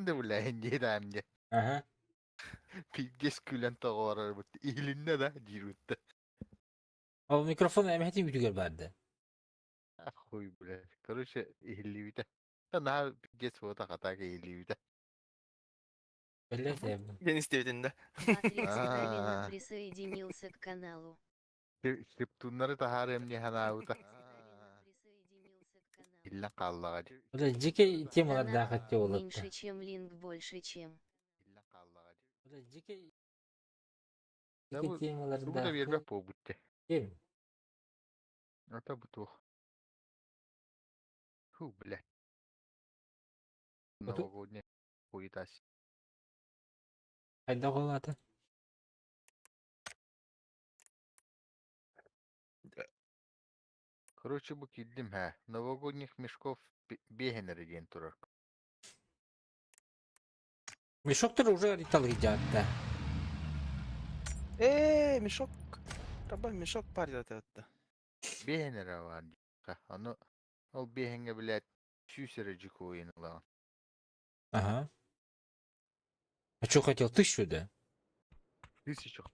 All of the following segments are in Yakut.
да бля, диэтэм дьэ. Ага. Пиздец күлэн тоҕуорарбыт. Иһилиннэ да диирбит. Ол микрофон эмэһэтин бүтүгэр баар да. Хуй, бля. Короче, иһиллибитэ. Наһаа пиздец буота хатака иһиллибитэ. Биллэ Ден истибитин да. Матрикс Сталина присоединился к каналу. Шептуннары таһаарыам дии санаабыта. Иллэн хааллаҕа дии. Бля, дьикэй темалардаах этте олотта. Меньше, чем линк, больше, чем. Иллэн хааллаҕа дии. Бля, дьикэй Да дьикэй бу тугу да темалардаах биэрбэт буолбут дии. Ким? Ата бу туох. Фу, бля. Новогодняя хуета. Хайдах ол аата? Короче, бу киирдим һэ. Новогодних мешков биэһин эрэ диэн турар. Мешоктор уже талыйдьаат да. Ээ, мешок. Раба мешок парила это. Биэһин эрэ баар диэххэ. Ону ол биэһиҥҥэ билээт сүүс эрэ дьукуойун ылаҕын. Ага. А что хотел? Тысячу, да? Тысячу.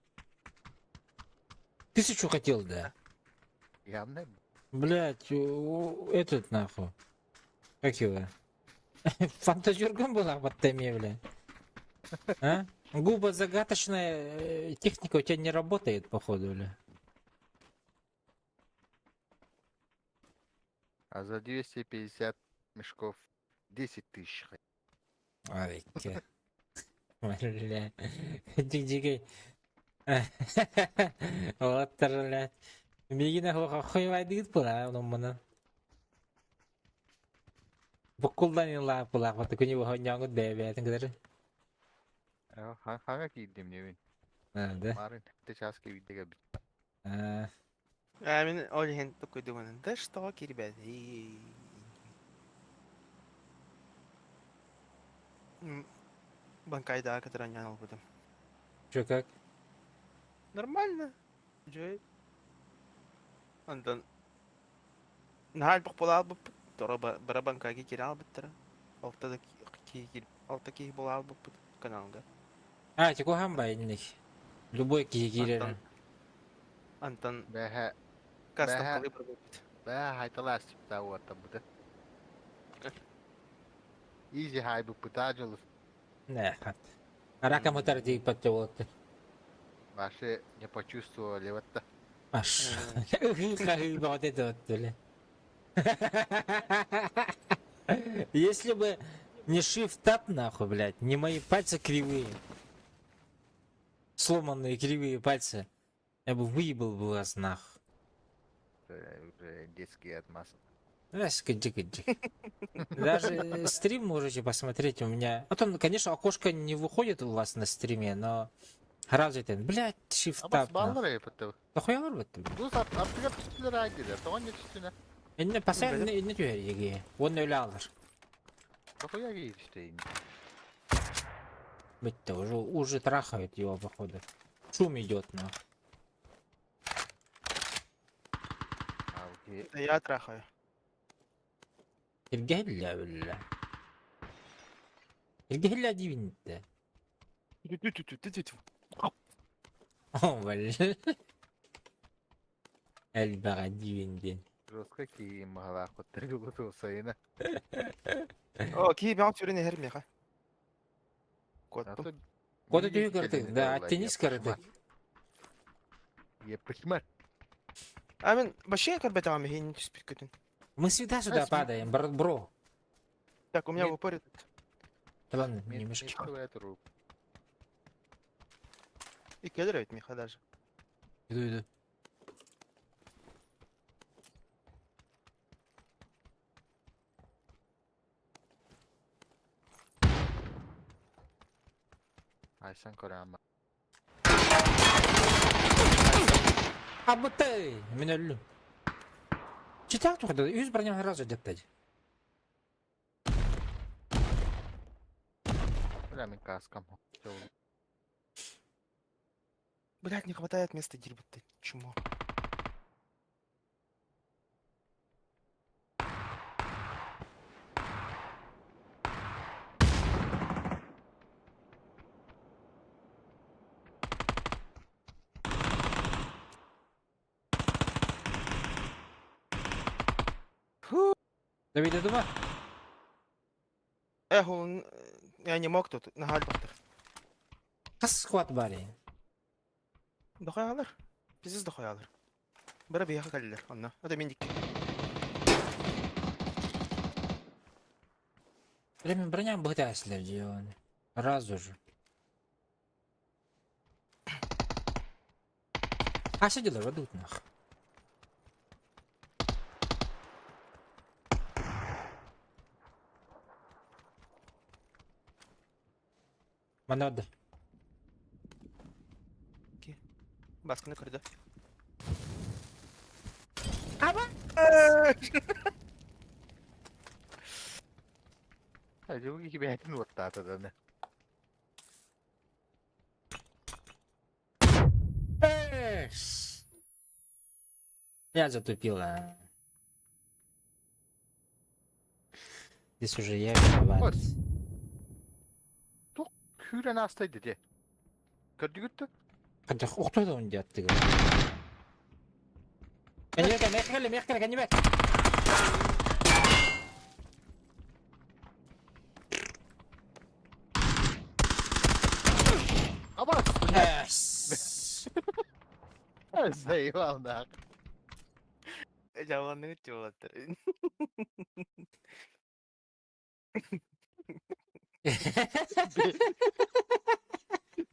Тысячу хотел, да? Явно. Блять, этот нахуй. Как его? Фантазергом была в теме, бля. А? Губа загадочная техника у тебя не работает, походу, бля. А за 250 мешков 10 тысяч. Ай, Бля. Дик-дикий. Вот, блядь. Мигин хуйвайдыгыт була, онон Буккулдан ылаап булаах күнү оһонньоҥут бэйэ-бэйэтин кытары. Хаҥа киирдим диэбин. Да. Марын те чааска биирдэ кэлбит. Аа, мин ол иһин туккуйдугунан да что киирбэти. Банкайдаа кытаранньаан ылбытым. Чё как? Нормально. Дьэ. Онтон наһаа элбэх буола албыппыт. Торо бара банкаги киирэ албыттара. Алта да киһи алта киһи буола албыппыт каналга. А, тику хамбай инник. Любой киһи киирэр. Антон Антон Бэһэ кастом барбыппыт. Бэһэ хайталаас та уоттабыта. Изи хайбыппыта дьолус. Не, хат. Арака мутар дииппат болот. Ваши не почувствовали вот это. Аш. Вот это вот, бля. Если бы не shift tab нахуй, блядь, не мои пальцы кривые, сломанные кривые пальцы, я бы выебал бы вас нахуй. Уже детские отмазки. Даже стрим можете посмотреть у меня. А то, конечно, окошко не выходит у вас на стриме, но Разве это, блядь, shift tab. Нахуя вот Дус аттыгар түстүлэр айдилер. Тоҕон не түстүнэ? Инне паса инне инне түһэр еге. Уонна өлө алар. Нахуя киириште Бітті, уже уже трахают его, походу. Шум идет, на. Это я трахаю. Иргеллә бля. Иргеллә дибинтте. О, бля. Элбэҕэ диибин диэн. Жестко киин маһалаахпыттар сайына. О, кии бэҕэ сүрүн эһэр миэхэ. Куоттум. Кода түһү кырытык, да, теннис кырытык. Еппитмэр. А мин вообще көрбөтөҕүм иһин түспүт көтүн. Мы всегда сюда падаем, бро. Так, у меня в упоре тут. Да ладно, не мешай. И кедр ведь миха даже. Иду, иду. Айсан көрөм. Абытай! Мин өллүм. Читак тухада, үс броням сразу деттеди. Бля, мин каскам. Блять, не хватает места дербы-то, чмо. Фу. Давид дума. Эх, он... Я не мог тут, наһаа элбэхтэр. Хас схват баар Дохуйалар. Пиздец дохуйалар. Бары биһиэхэ кэллилэр онно. Это мин дикки. Бля, броня быһытаасылар дьиэ Разу же. А что делать, ведут нах. Манада. Баскыны көрдө. Аба! Дьыл киһи бэйэтин уоттаата да Эх! Я затупила. Здесь уже я виноват. Туох күүрэн аастай дии. Көрдүгүт да? Хотя кто это он делает, ты говоришь? Конебек, мехкали, мехкали, конебек! Абас! Эс! Заебал нах. Дьааланныгыт дьуолаттар.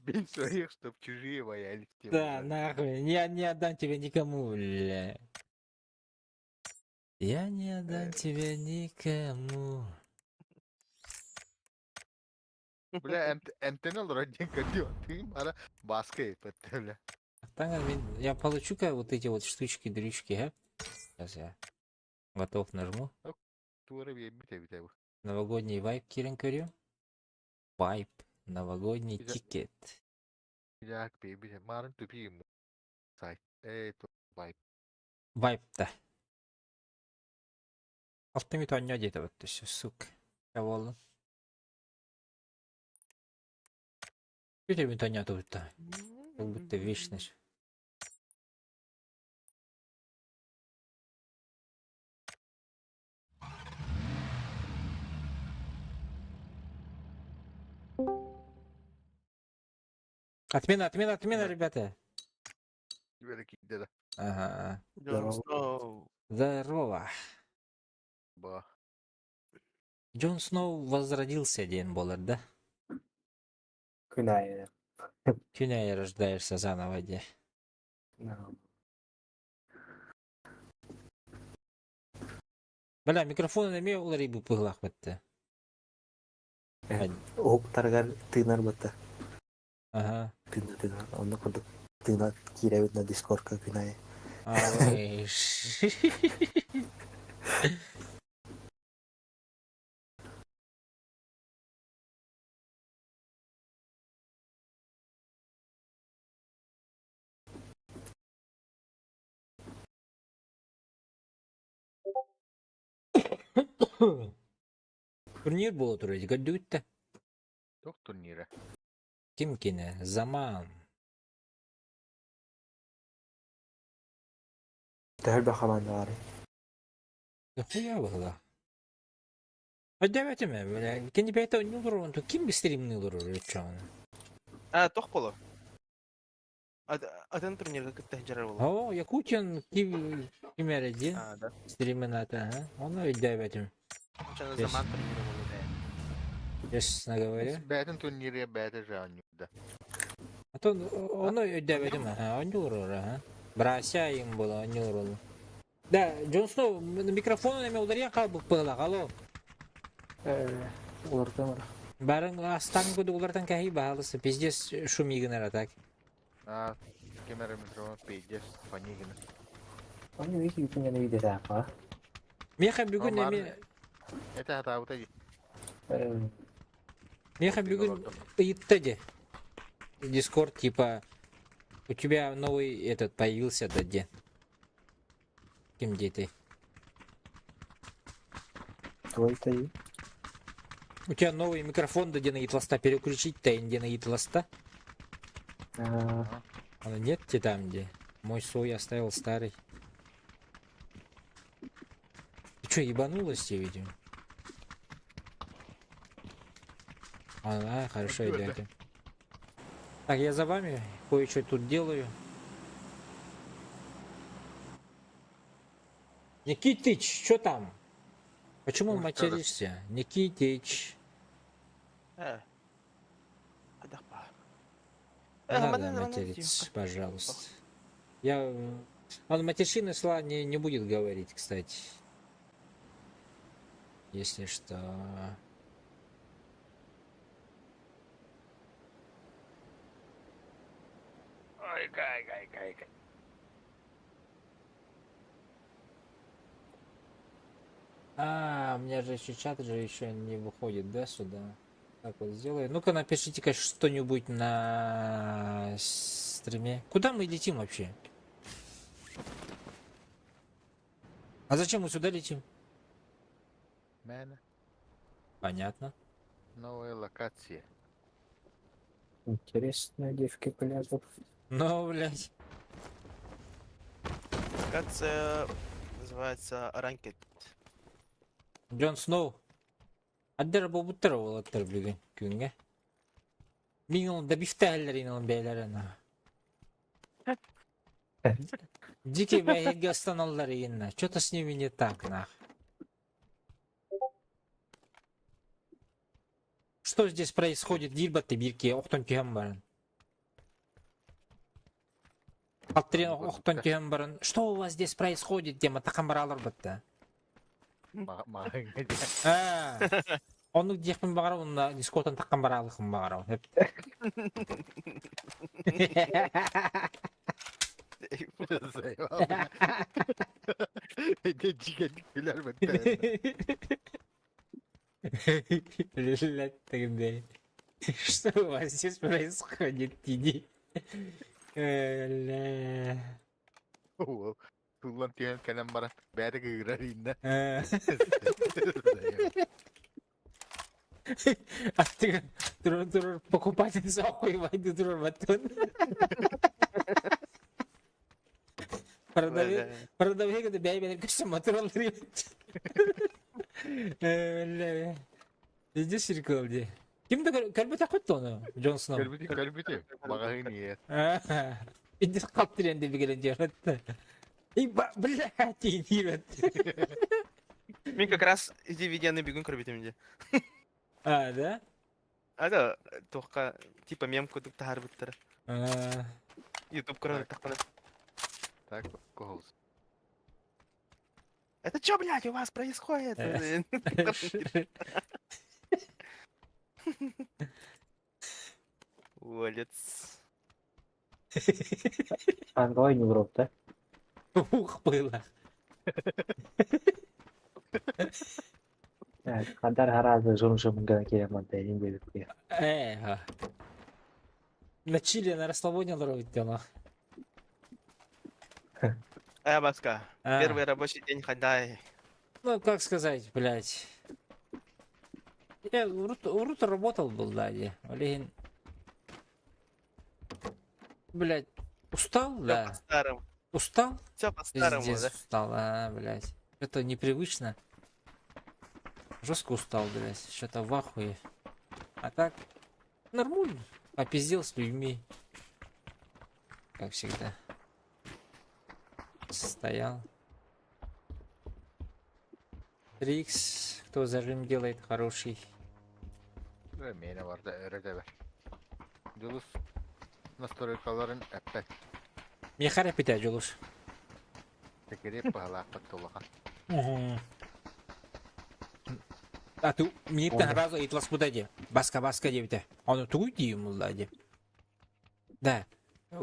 Бей своих, чтоб чужие боялись тебя. Да, нахуй, я не отдам тебя никому, бля. Я не отдам тебя никому. Бля, эмтэн олорор диэн көрдүм. Тыын бара бааска ыыппыт, бля. Я получу-ка вот эти вот штучки-дрючки, а? Сейчас я готов нажму. Туора биэрбит эбитэ бу. Новогодний вайп киирэн көрүө. Вайп. Новогодний Бile- тикет. Бile биэрбит. Маарын тупи сайт. Ээ, вайп. Вайп да. Алта мүт оонньоо диэтэ өссө, сука. Буоллун. Бүтэ мүт оонньоотубут Как будто вечность. Отмена, отмена, отмена, ребята. Үөрэ киирдэ да. Ага. Джон Сноу. Здорово. Ба. Джон Сноу возродился диэн буолар, да? Күн аайы. Күн аайы рождаешься заново дии. Бля, микрофон эмиэ уларыйбыт быһыылаах бытты. Уһуктарыгар тыынар бытта. Ага. Тыына тыына. Онно курдук тыына киирэбит на дискордка күн аайы. Ой, Турнир буола турар көрдүгүт да? Туох турнира? Ким кини? Заман. Төһө элбэх хамаандалары. Дохуя быһыылаах. Өйдөөбөтүм ээ, бля. Кини бэйэтэ оонньуу олорор, онтон ким стримныы олорор оччоҕуна? А, туох буолуо? Атын турнирга кытта сылдьар буолуо. Оо, Якутин ким ким эрэ диэн А, да. стримин аата, аха. Ону өйдөөбөтүм. Оччону заман турнира буолуо ээ. Честно говоря. Бэйэтин турнирыгар бэйэтэ же оонньуурда. А то ону өйдөөбөтүм, аха, оонньуу олорор, аха. Брася им было, оонньуу олорор. Да, Джон Сноу микрофонун эмиэ уларыйан хаалбыт быһыылаах, алло. Э, уларытан барар. Барын астаан курдук уларытан кэһии баһаалыста, пиздец шумигын эрэ так. А, ким эрэ микрофон пиздец фонигина. Они вики күннэн видео Миэхэ бүгүн Марын эмиэ этэ хатаабыта дии. Э, Миэхэ бүгүн ыйытта дии. Дискорд типа у тебя новый этот появился да где? Ким диэтэй? твой ты. У тебя новый микрофон да где на переключить-то где на А, А нет те там где? Мой свой оставил старый. Ты что, ебанулась тебе, видимо? А, хорошо, идете. Так, я за вами кое-что тут делаю. Никитич, что там? Почему Может, материшься? Никитич. Э. Адахпа. Не Э, надо манан- манан материться, тиюхха. пожалуйста. Я... Он матершины слова не будет говорить, кстати. Если что. Ой, кай, кай, кай, кай. А, у меня же еще чат же еще не выходит, да, сюда? Так вот сделаю. Ну-ка напишите-ка что-нибудь на стриме. Куда мы летим вообще? А зачем мы сюда летим? Мэн, Понятно. новая локация. Интересно, девки пляжу. Ну, блядь. Локация называется Ranked. Джон Сноу. Аддер бобуттар уолаттар бүгүн күҥҥэ. Мин ол да бифтээллэрин ол бэйэлэрин. Дикий бэйэгэ остановлар инна. Что-то с ними не так, нах. Что здесь происходит? Дилбатты бирки охтон түһэн баран. Аттырен охтон түһэн баран. Что у вас здесь происходит? Тема такан баралар бытта. Маҕаһыыҥҥа Аа. Оннук диэхпин баҕарабын уонна дискотан таххан бараалыхпын баҕарабын. Дьэ дьигэник билэр бэтэ. Блядь, тогда. Что у вас здесь происходит, иди? Бля. Уол туллан түһэн кэлэн баран бэйэтэ кыырар иннэ. А ты турар турар покупатель охуевайды турар баттын. Продавец, продавец это бәй бәй көстө мотор Бля. Иди сиркал ди. Ким да кэлбэтэ хотто Джон Сноу. Кэлбити кэлбити маҕаһыын иһэр. Иди каптырен деп келен жөрөттө. И блядь, иди Мин как раз иди видеоны бүгүн көрбүтүм дии. А, да? А да, туохха типа мем курдук таһаарбыттара. А, Ютуб көрөр тахпана. Так, голос. Это чё, блядь, у вас происходит? Улец. Англай не в да? Ух, было. Хадар харазы жун-жун кире мантай диэбит Э, на чили на расслабоне ловить дело. Э, Баска, первый рабочий день хадай. Ну, как сказать, блядь. Я урут работал был, да, я. Блин. Блядь, устал, Все да. по-старому. Устал? Все по-старому, Пиздец, да? устал, а, блядь. Это непривычно. Жестко устал, блядь. Что-то в ахуе. А так, нормально. Попиздел с людьми. Как всегда. Стоял. Трикс, кто зажим делает хороший. Миэнэ барда өрө тэбэр. Дьулус настройкаларын эппэт. Мехара питә Жулус. Тэкириэп баһалаахпыт улахан. А ты мииттэн сразу ыйыталаспыта дии. Баска баска диэбитэ. Ону тугуй диим булла дии. Да.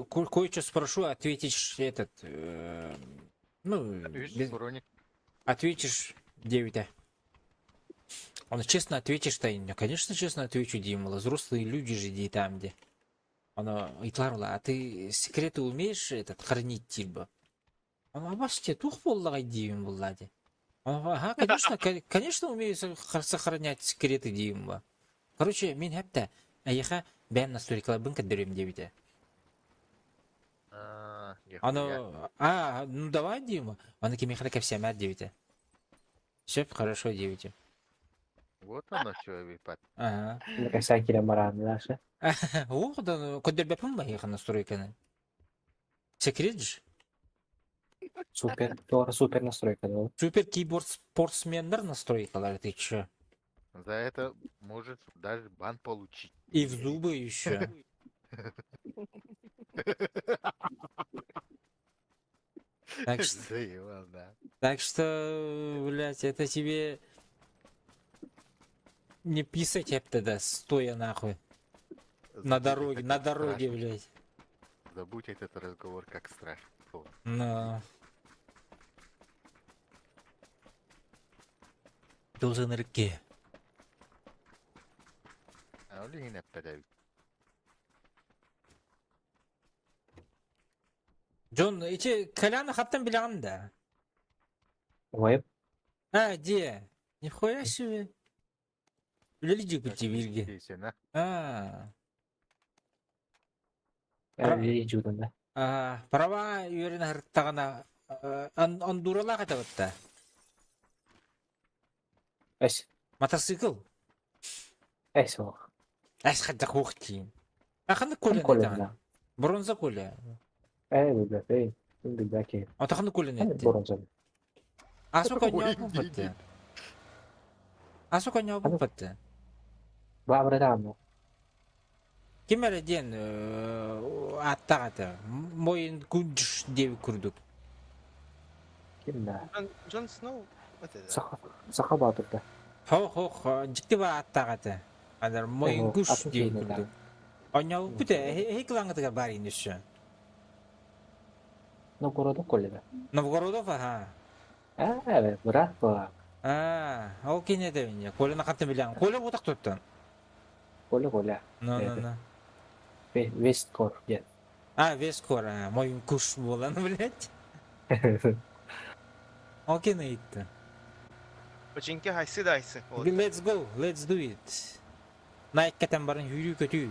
Кое-что спрошу, ответишь этот... ну, Үс без- броник. ответишь диэбитэ. Он честно ответишь, та ну, конечно, честно отвечу, Дима. Взрослые люди же ди там, где. Оно, ыйыталар а ты секреты умеешь этот хранить, типа? Он, а басте, тух буоллаҕай диим булла ди. Он, ага, конечно, конечно, умею сохранять секреты, диим Короче, мин хэптэ, эйиэхэ бэйэм настройкаларбын көрдөрүөм диэбитэ. Аа, Оно, а, ну давай, Дима. Ону кимиэхэ да кэпсээмээр диэбитэ. Сөп, хорошо диэбитим. Вот оно что, эбипат. Ага. Кэсээн киирэн бараан Даша. Уох, да, көрдөрбөппүн баһыйхан настройканы. Секрет же. Супер, туора супер настройка да. Супер киборг спортсменнар настройкалар, ты чё? За это может даже бан получить. И в зубы еще. Так что, Заебал, да. так что, блядь, это тебе не писать тогда, стоя нахуй. На Забудь дороге, это на как дороге, страшно. блядь. Забудь этот разговор как страшно. Но... Должен рыки. А ол иһин эппэтэбит. Джон, эти Коляна хаттан билэҕин да? Ой, А, где? Нихуя себе. Үлэлии бииргэ. Дейсен, а? А, Жудун да. а, права үөрэн аһыртаҕына андуралаах этэ батта. Эс, Мотоцикл. эс ол. Эс хайдах уох тиим. А ханнык Ким көлөнө Коля даҕаны? да. Бронза көлө. Э, билбэт, эй. Ким билбэт киһи. Ото ханнык көлөнө Ханнык эттин? боронза. Асу Ой, коньяк дии, баппатты. Асу коньяк Ханнык баппатты. баабыра даҕаны. Ким эрэ диэн ааттаах этэ. Мойын күндүш диэбит курдук. Ким да? Джон, Джон Сноу это да. Саха, Саха Баатыр да. Хох-хох, дьикти ба ааттаах этэ. Анар мойын Ого, күш атын диэбит киһини да. курдук. Онньообуппут ээ, эһи кылаҥҥытыгар баар ини өссө. Новгородов Коля да. Новгородов аха. Ээ, быраат буолаа. Аа, ол кини этэбин Коля хантан билэҕин. Коля буотах туттан. Коля Коля. Ну, ну, Э, ну. Весткор диэн. А, Вескор, а, мойын күш буолан, блядь. Ол кини ыйытты. Починки хайсы дайсы. Вот. Let's go, let's do it. Nike кэтэн баран үүрүү көтүү.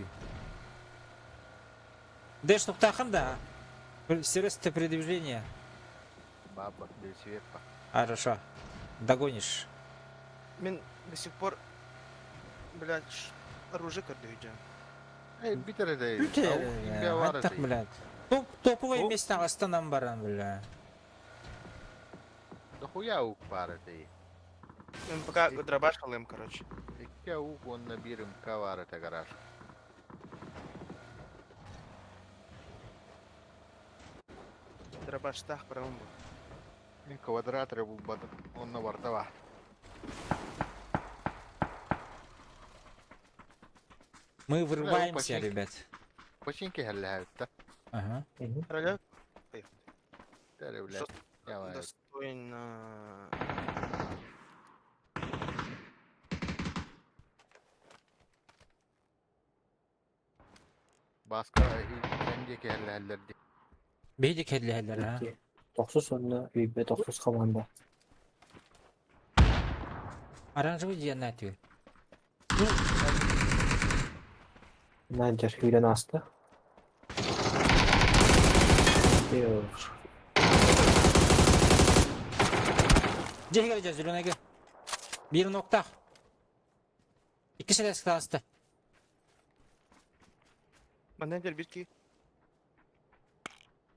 Дэш туктаахын да. Средство передвижения. Баба, велосипед па. Хорошо. Догонишь. Мин до сих пор, блядь, оружие көрдүүдьэ. Эй, бүтэр да. Бүтэр. Аттах, блядь. Топ, топовое О. место астанан баран, бля. Дохуя ук баар этэ. Мин пока дробаш алым, короче. Икки аук уонна биир ымка баар этэ гараж. Дробаштах барамын бу. Мин квадрат эрэ булбатым. Онно барда баар. Мы врываемся, починки. ребят. Починки хэллээбит Ага. Роля да. Блядь. Что Давай. достойно. Баска эн диэки хэллэһэллэр дии. Биһиги кэллэһэллэр, а? Икки. Тохсус онно үйбэ тохсус команда. Оранжевый диэн наатыгыр. Надя хүйрен аста. Йоо. Дьэ кэлдьэ зеленайга. Биир ноктаах. Икки сэлэс таҕыста. Маннедер бирки.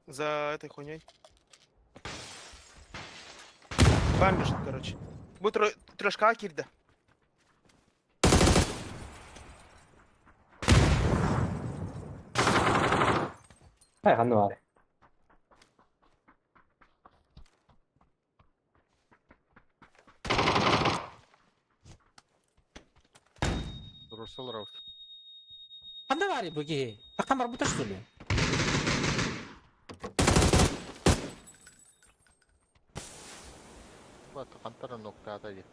За этой хуйней. Бам бежит, короче. Бу трешка кирде. Ай, ханна баар. Руссел Роуз. Ханна баарый бу киһи? Такам барбыта что ли? Бат хантара ноктаата дии.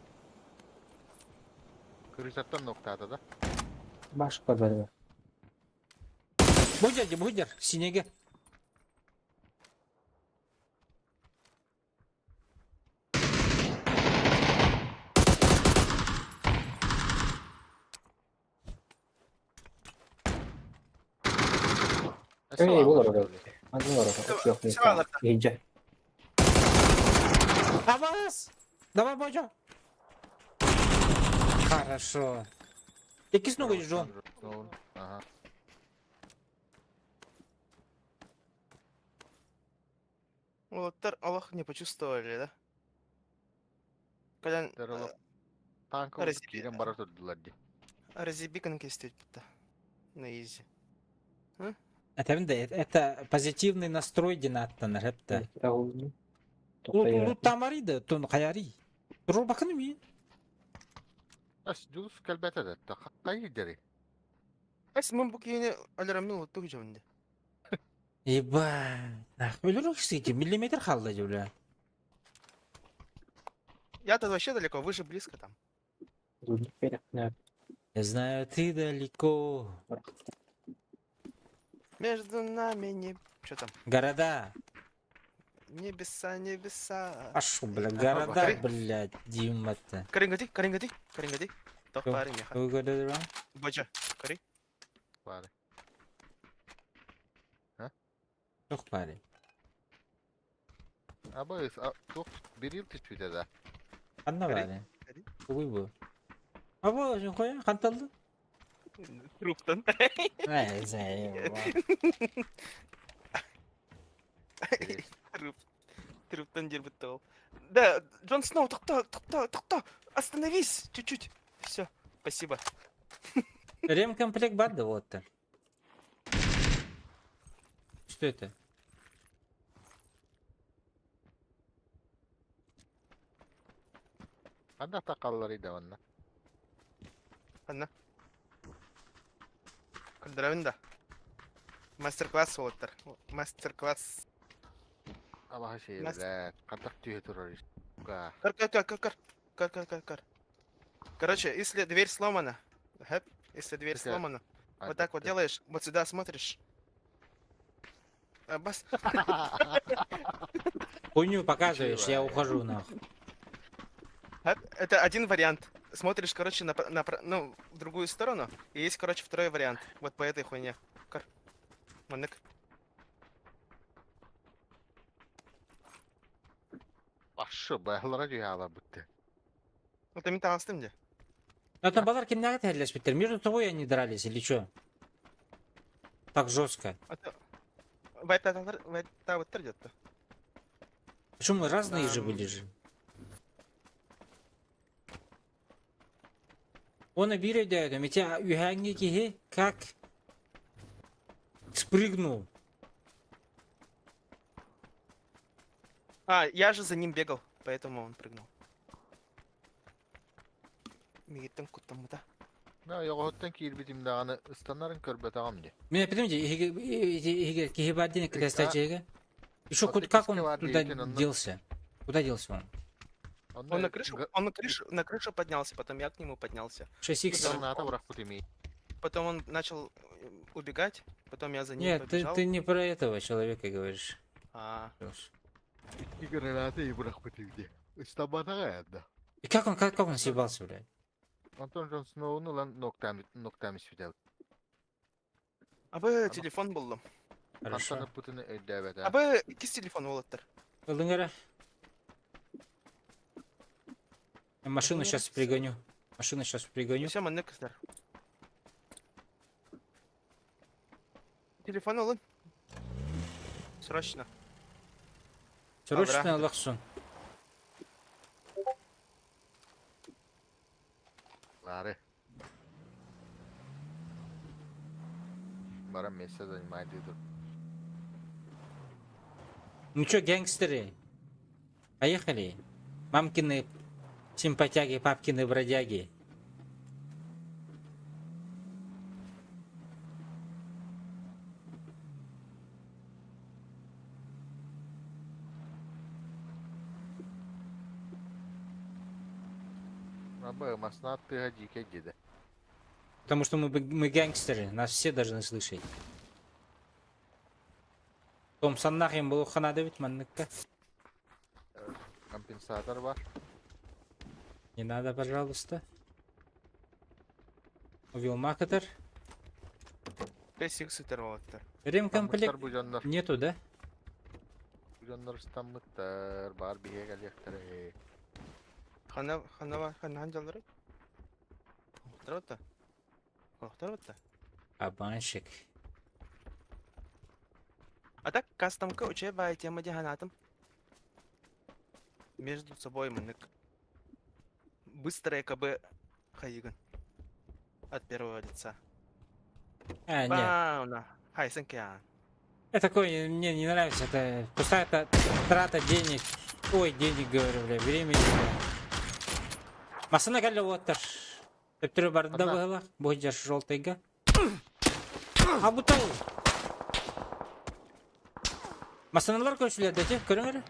Кырыысаттан ноктаата да. Баш көрбөдүм. Бу дьэ, бу дьэр, синеге. Эй, булар орой. Анны бар орой. Yok, Сабалар. Иһдьэ. Авас! Давай, Бодя! Хорошо. Иккис ногу Джон. Ага. Уолаттар олох не почувствовали, да? Кэлэн Танка киирэн бара турдулар дии. Разъеби-ка кестет На изи. Это, это позитивный настрой диэн ааттанар эптэ. Тамари да, тон хайари. Рубакын ми. Ас дьулус кэлбэтэ да, хайы дери. Ас мен бу киһини алараммын уттук дьомунда. Ебать, нахуй өлөрүк миллиметр хаалла дии бля. Я-то вообще далеко, вы же близко там. Я знаю, ты далеко. Между нами не... Что там? Города. Небеса, небеса. А шо, бля, города, блядь, Дима-то. Карингати, карингати, карингати. Тох парень, меха. Бача, кари. Парень. Тох парень. Аба, тох берил түспүтэ да. Ханна баары? Тугуй бу? Аба, хоя, ханталды? Труптан. Ай, зай. Труп. Труптан дербітті ол. Да, Джон Сноу, тохто, тохто, тохто, остановись чуть-чуть. Все, спасибо. Ремкомплект бар да вот-то. Что это? Ханна тақаллар иде онна. Ханна. Көрдөрөбүн да. Мастер-класс уолаттар. Мастер-класс. Алаһа шей, блядь, хантах түйе турар. Көр, көр, көр, көр, көр. Көр, көр, көр, көр. Короче, если дверь сломана, если дверь сломана, вот так вот делаешь, вот сюда смотришь. А, бас. Хуйню показываешь, я ухожу нахуй. Это один вариант. Смотришь, короче, на, ну, в другую сторону. И есть, короче, второй вариант. Вот по этой хуйне. Кор. Маннык. Башы, баялара жүйе бітті. Это мен тағастым де. Ну там балар кимнәгә тәһәрләшмиттер? Между собой они дрались или что? Так жестко. Вайта где-то. Почему мы разные же были же? Оны биир өйдөөтүм, ити үһээҥҥи киһи как спрыгнул. А, я же за ним бегал, поэтому он прыгнул. Мигиттен куттаммыта. На, йоҕоттан киирбитим даҕаны ыстанарын көрбөтөҕүм дии. Меня подожди, киһи баар диэн кэлэстээчигэ. Еще Вот как он иккискэ туда диэбитин онно- делся? Куда делся он? Он на крышу, он на крышу поднялся, потом я к нему поднялся. 6х. Граната бырахпыт имей. Потом он начал убегать, потом я за ним Нет, ты, побежал. ты не про этого человека говоришь. А, Лёш. Икки граната бырахпыт имде. Ыстамматаҕа да. И как он съебался, блядь? Антон Джон Сноуну ылан ноктаами сүтэ. а вы телефон буллум. Хорошо. Хантан ыппытын өйдөөбөтө. А вы иккис телефон уолаттар. Ылыҥ Я машину сейчас пригоню. Машину сейчас пригоню. Все, маннык сытар. Телефон ылын. Срочно. Срочно лахсун. Лары. Баран место занимает идут. Ну чё, гангстеры? Поехали. Мамкины симпатяги, папкины бродяги. Аба, масна тыга дикэ диде. Потому что мы гангстеры, нас все должны слышать. Том саннахим был ханада ведь манныкка. Компенсатор бар. Не надо, пожалуйста. Увел Макатор. 5 сытар уолаттар. Ремкомплект Стаммыттар бу дьоннор. нету, да? Бу дьоннор ыстаммыттар. Бар биһиэхэ кэлиэхтэрэ. Хана, хана, хана ханжалары. Бааттар Олохтор батта. Кабанчик. А так кастомка үчүгэй баай тема дии санаатым. Между собой маннык быстрое КБ хайыгын от первого лица. А, нет. Бауна. Хайсын киан. Это такое мне не нравится. Это пустая трата денег. Ой, денег говорю, бля, времени, бля. Массыына кэллэ уоттар. Төптөрү барда Ханна? быһыылаах. Бу дьар желтыйга. А бутал. Массыыналар көрсүлэр дати, көрүҥ эрэ.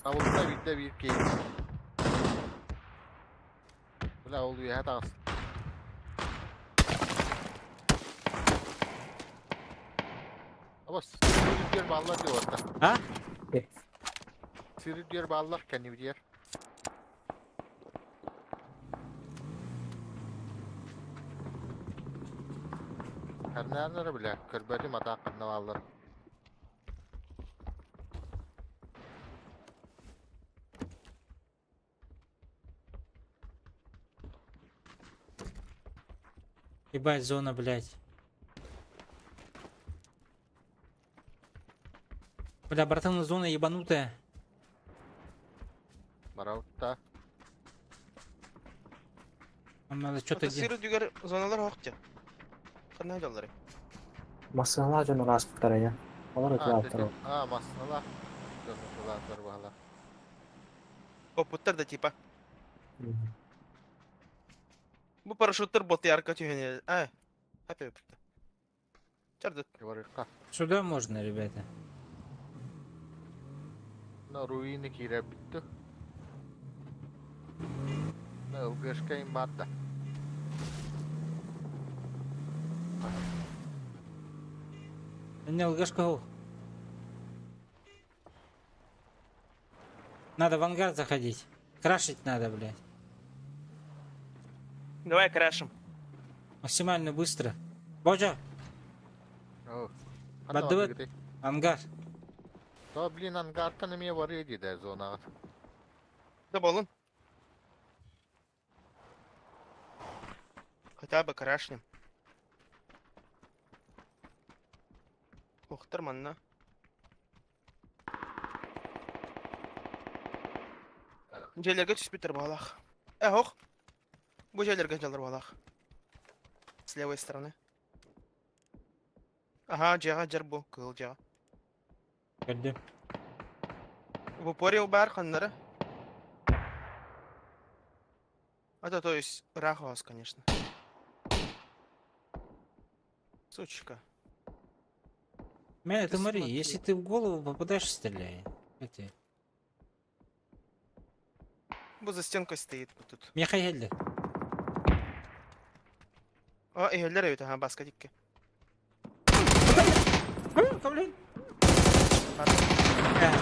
Табылта биирдэ биир киһи. Бля, ол үөһэ таҕыс. Абас, сири бааллар диye orada. А? Сири диye бааллар кэннибитигэр. Ханнааннара бля, көрбөтүм атаак ханна бааллар. Ебать, зона, блядь. Бля, братан, зона ебанутая. Бараутта. Нам надо что-то Ата делать. сыр үрдүгэр зоналар охтя. Ханна дьаллары. Массыыналаах дьон ааспыттара я. Олор А, ытылааттар. дети. А, массыыналаах. Дьон баһала. Опуттар да типа. Бу парашюттар ботуярка түһэн. А, хапы өпүттэ. Чардыт. Барыкка. Сюда можно, ребята. На руины киирэ бүттү. На ЛГшка им барда. Не, ЛГшка. Надо в ангар заходить. Крашить надо, блядь. Давай крашим. Максимально быстро. Божа, О. Баддыбыт. Ангар. То, блин, ангартан эмиэ барыа дии да зонаҕа. Да болун. Хотя бы крашнем. Охтар манна. Дьиэлэргэ түспүттэр баҕалаах. Э, ох. Бу дьиэлэргэ дьаллар баҕалаах. С левой стороны. Ага, дьиэҕэ дьар бу, кыһыл дьиэҕэ. Көрдүм. В упоре баар ханнара. Это то есть Рахос, конечно. Сучка. Мя, это Ты смотри, смотри. если ты в голову попадаешь, стреляй. Это. Бу за стенкой стоит вот тут. Миэхэ иһэллэр. А, иһэллэр эбит, ага, баска дикки. Блин. Э,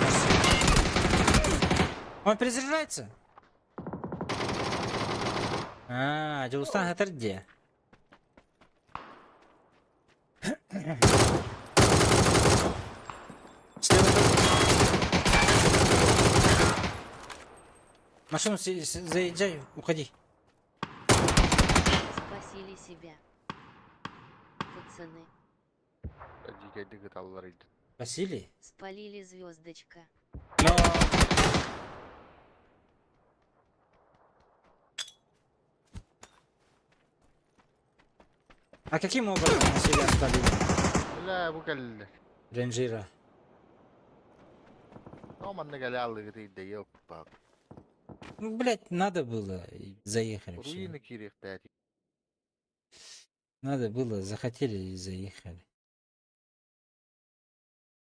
Он перезаряжается? А, Дьулустан это где? Слева тоже. Машину заезжай, уходи. Спасили себя. Пацаны. Дьиикэйдик ыталлар идит. Василий? Спалили звездочка. Но... А каким образом себя спалили? Бля, бу кэллилэр. Рейнджера. О, манна кэлэ аллыгыт да ёппа. Ну, блядь, надо было. И заехали все. Руины киириэхтээти. Надо было, захотели и заехали.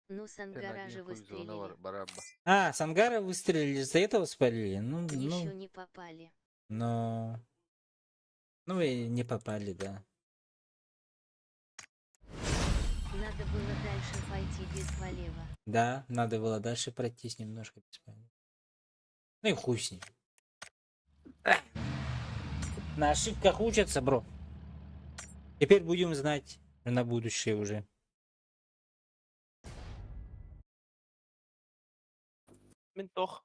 Ну, с ангара же выстрелили. Барабба. А, с ангара выстрелили, из-за этого спалили? Ну, Еще ну, не попали. но... Ну и не попали, да. Надо было дальше пойти без полева. Да, надо было дальше пройтись немножко без палева. Ну и хуй с ним. На ошибках учатся, бро. Теперь будем знать на будущее уже. Мин туох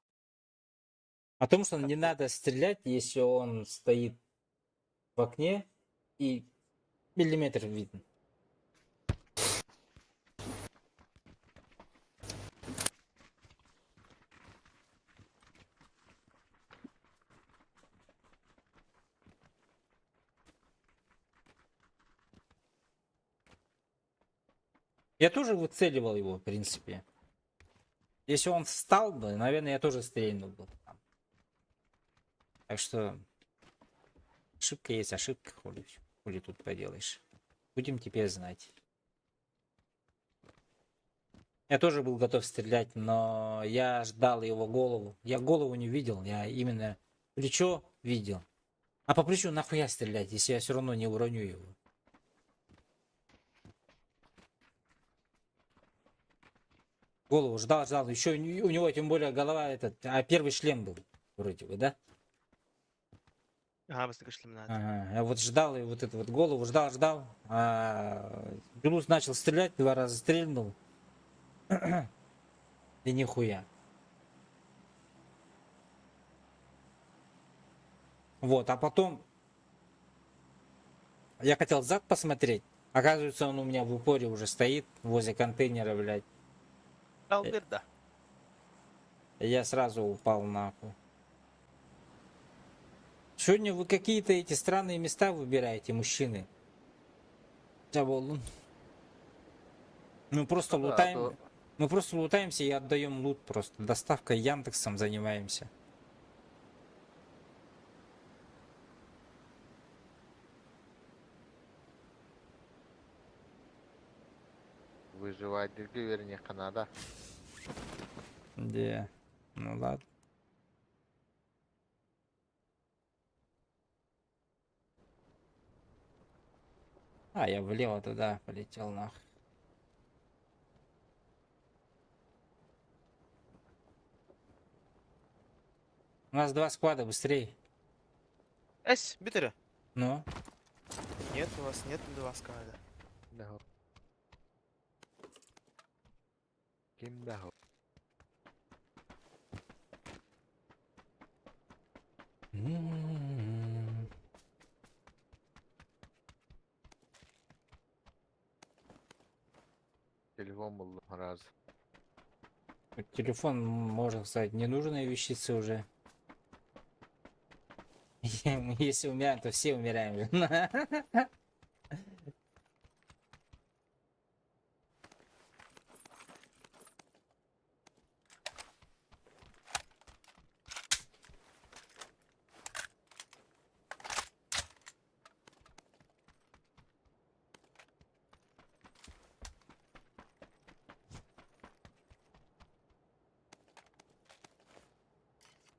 О том, что не надо стрелять, если он стоит в окне и миллиметр видно. Я тоже выцеливал его, в принципе. Если он встал бы, наверное, я тоже стрельнул бы там. Так что ошибка есть ошибка, хули, хули тут поделаешь. Будем теперь знать. Я тоже был готов стрелять, но я ждал его голову. Я голову не видел, я именно плечо видел. А по плечу нахуя стрелять, если я все равно не уроню его? Голову ждал, ждал. Еще у него тем более голова этот, а первый шлем был вроде бы, да? Аһаа бастакы шлемнаах. Ага, я вот ждал и вот эту вот голову ждал, ждал. А Белус начал стрелять, два раза стрельнул. И нихуя. Вот, а потом я хотел зад посмотреть. Оказывается, он у меня в упоре уже стоит возле контейнера, блядь. Албир да. Я сразу упал нахуй. Сегодня вы какие-то эти странные места выбираете, мужчины. Заболун. Мы просто Ну да, а лутаем. то Мы просто лутаемся и отдаем лут просто. Доставкой Яндексом занимаемся. Выживать вернее Канада. Где? Ну ладно. А, я влево туда полетел нах. У нас два склада, быстрей. Эс, бүт эрэ. Ну, Нет, у вас нет два склада. Да. Ким да. М-м-м. Телефон был раз. Телефон, можно сказать, ненужная вещица уже. Если умираем, то все умираем.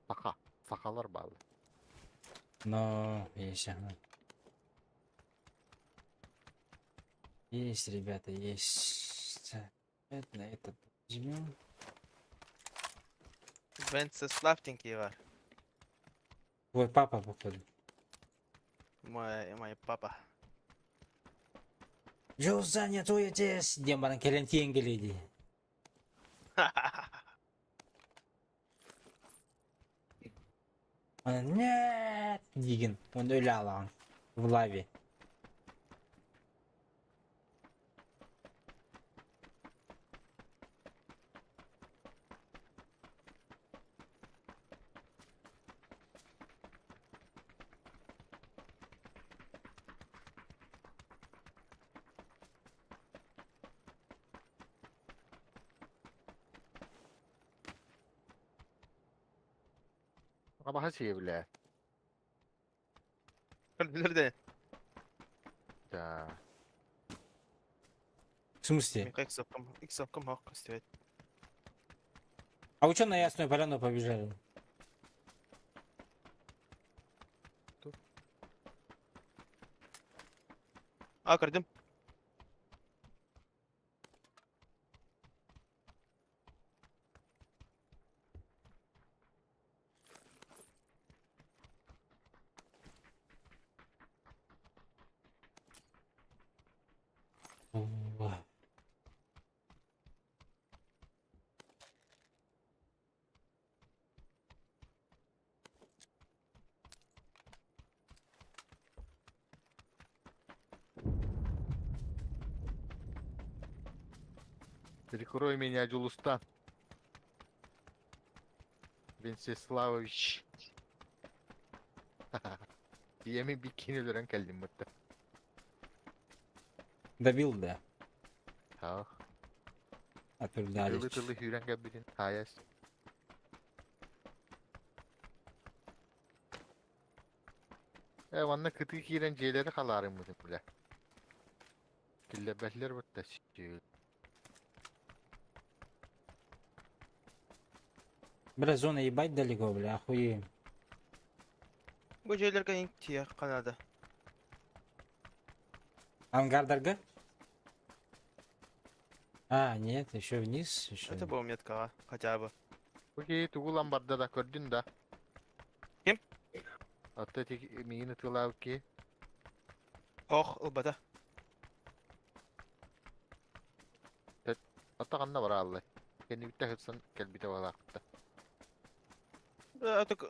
Саха. Сахалар бааллар. Но есть, ага. Есть, ребята, есть. Так, это, на этот возьмем. Венцеслав диэн киһи баар. Твой папа, походу. Мой папа. Дьулусаня, твой отец! Диэн баран кэлэн тиийэн кэлиэ дии. Нет! Диигин. Он өлө хаалаҕын. В лаве. Абаһа сиэбилээ. Көрдүлэр да. Да. В смысле? Мин иксовкам иксовкам суох көстүбэт. А вы что на Ясную Поляну побежали? Тут. А, көрдүм. Прикрой меня, Дьулустан. Венцеславович. Ийэми биккини өлөрөн кэллим бытта. Добил, да. Аа. Отвердали. Тылы-тылы сүүрэн кэлбитин хаайас. Э, манна кытыы киирэн дьиэлэри халаарыммытын бile. Киллэрбэтилэр бытта сүүл. Бля, зона ебать далеко, бля, охуеем. Бу дьиэлэргэ тиийиэххэ наада. Ангардарга? А, нет, еще вниз, еще. Это было меткаҕа хотя бы. Бу киһи тугу ылан барда да көрдүн да. Ким? Атта ити миигин ытыалаабыт киһи. Ох, ылбата. Атта ханна барааллай? Кэннибиттэн сытсан кэлбитэ буолаахпыта. Да, так...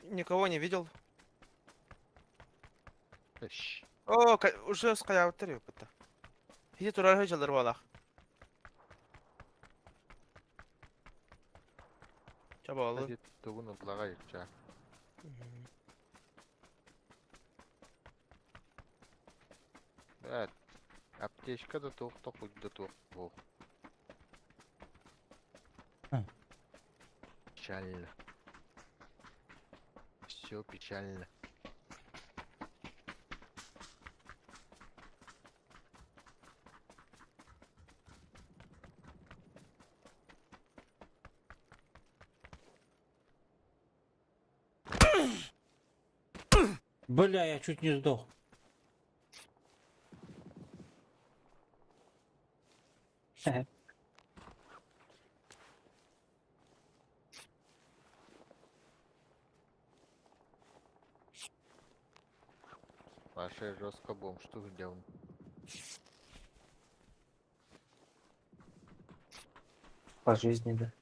Никого не видел. Эш. О, уже скаябыттар ёпта. Ити турар сылдьаллар буолаах. Чабаалы. Тугун ыллаҕа ичча. Бэт. Аптечка да туох да хуй да туох буох. Печально. Все печально. Бля, я чуть не сдох. Паша жестко бомж тут где он? По жизни, да.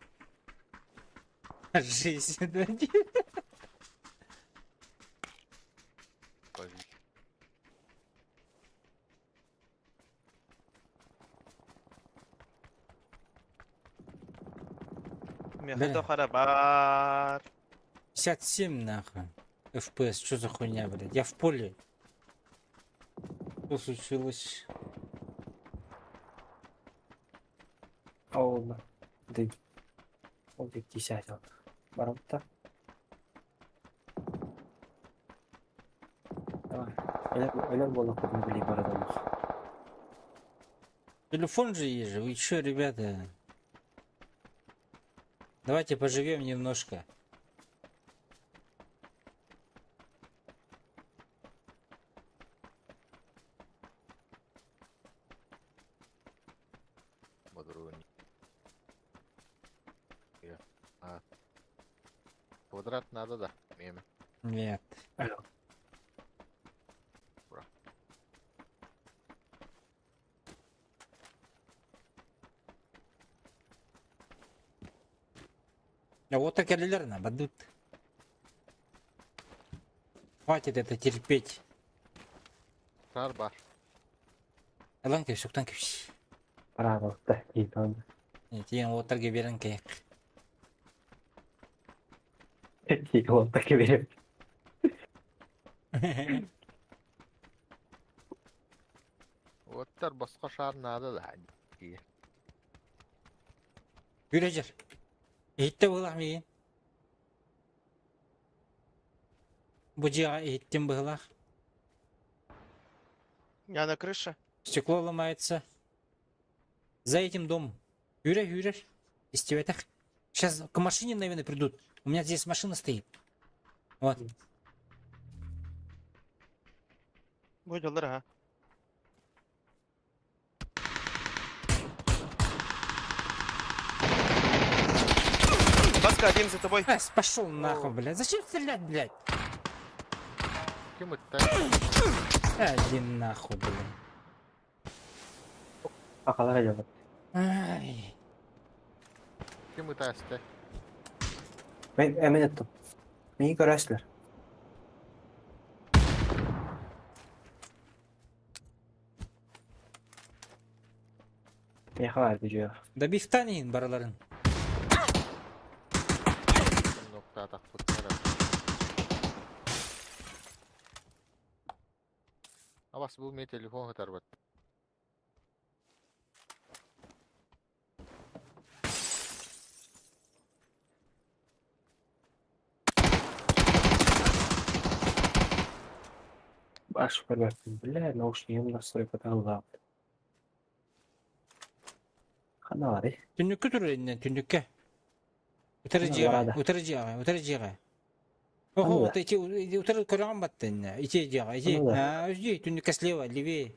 Жизнь, да. По жизни. Меха харабар. 57 нахуй. FPS, что за хуйня, блядь? Я в поле. Что случилось? Ол ды. Ол десять. Барымта. Давай. Өлөр буолла курдук били барадалых. Телефон же есть же. Вы чё, ребята? Давайте поживем немножко. Бодруни. А. Квадрат надо, да. Меме. Нет. Алло. Ура. А вот так на бадут. Хватит это терпеть. Шар бар. Ылан кэбис, уктан кэбис. Барабалта. Иитон. Тиийэн уоттарга биэрэн кэйэх. Уолта кэбириэм. Уоттар босхо шар надо да. Үрэ Иһиттэ быһылаах миигин. Бу дьиэҕэ иһиттим быһылаах. Я на крыше. Стекло ломается. За этим домом. Үрэр, үрэр. Истибэтэх. Сейчас к машине, наверное, придут. У меня здесь машина стоит. Вот. Бу дьоллор аха. Баска, один за тобой. Ась, пошел нахуй, блядь. Зачем стрелять, блядь? Ким ытта? Один нахуй, блядь. Акалара дьоллор. Ай. Ким ытаста? Мен эмин эттим. Миигин көрөөчүлэр. Миэхэ баар видео. Да бифтан иһин барыларын. Ноктаатахпыттара. Абас бу мне телефон хатарбат. Аш көрбөппүн бля, наушнигым настройката ыллаабыт. Ханна барый? Түннүккэ турар иннин, түннүккэ. Утары Ханна дьиэҕэ, барада? утары дьиэҕэ, утары дьиэҕэ. Охо, Ханна вот эти утары көрөҕүн батта иннэ. Ити дьиэҕэ, ити. Ханна да? А, жди, түннүккэ слева, левее.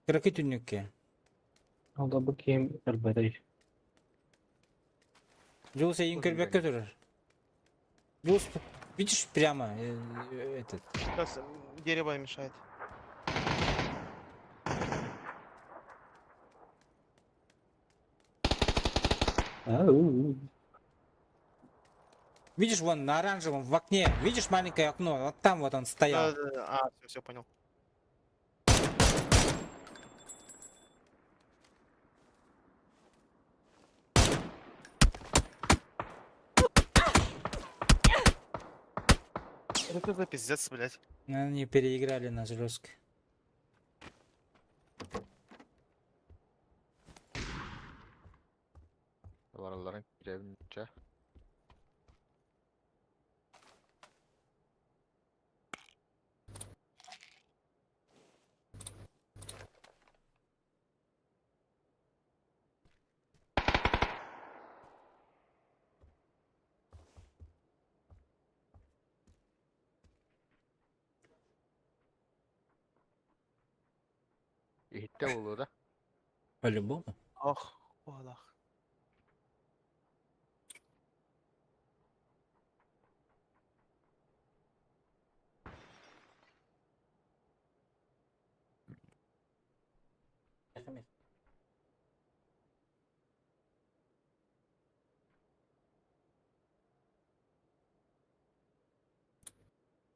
Кыракый түннүккэ. Ол да бу киһим өлбөтөй. Дьулус эйин көрбөккө турар. Дьулус, видишь, прямо этот. Сейчас дерево мешает. Ау. Видишь, вон на оранжевом в окне, видишь маленькое окно, вот там вот он стоял. Да, да, да. А, все, все, понял. Это за пиздец, блядь. Они переиграли нас жестко. Барыларын кирэбинчэ. Иһиттэ буолуо да? По-любому. Ох, олах.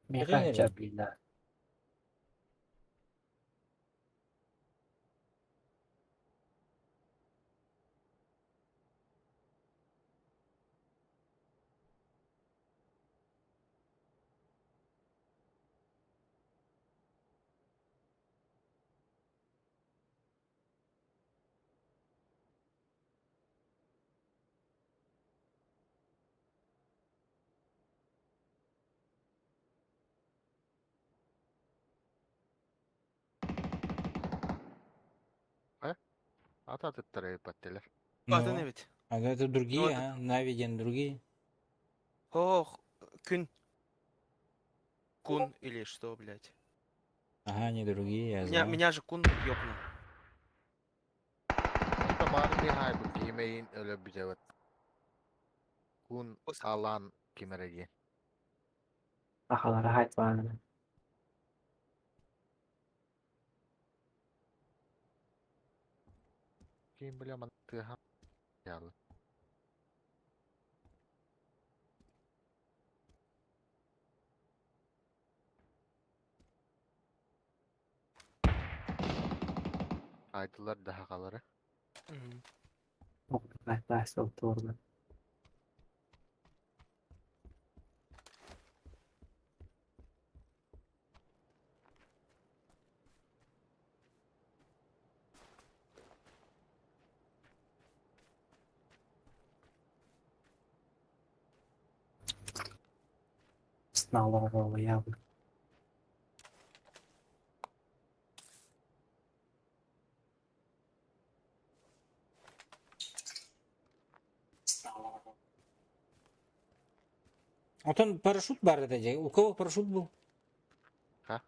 Миэхэ чаплина. Ата атыттара ыппаттылар. Атын Ну, эбит. а это другие, Ну, это- а? Навиден другие. Ох, күн. Кун или что, блядь. Ага, они другие, я Меня, знаю. меня же кун ёбнул. Онто мааны бихайбыт киимэйин өлөрбүтэбит. Кун Ос- алан кимэрэги. Сахалара хайтваана. Ким бля ман тыаха ялы. Айдылар дахалары. Мгм. Туорна. Сналарова явно. Вот он парашют бар это де. У кого парашют был? Ха?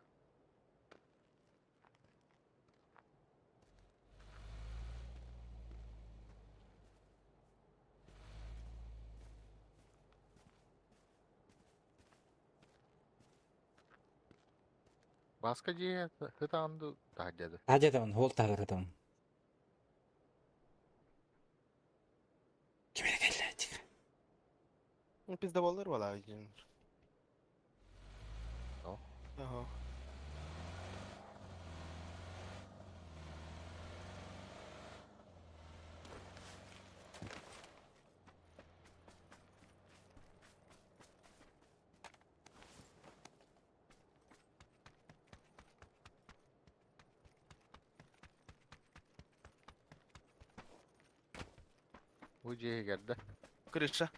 Баска дии хытаанду таһдяды. А где-то он, вот так там. Кимere келле, тихо. Ну, пиздоболлар была один. Ну. Ага. Бу дьиэ да. Крыша.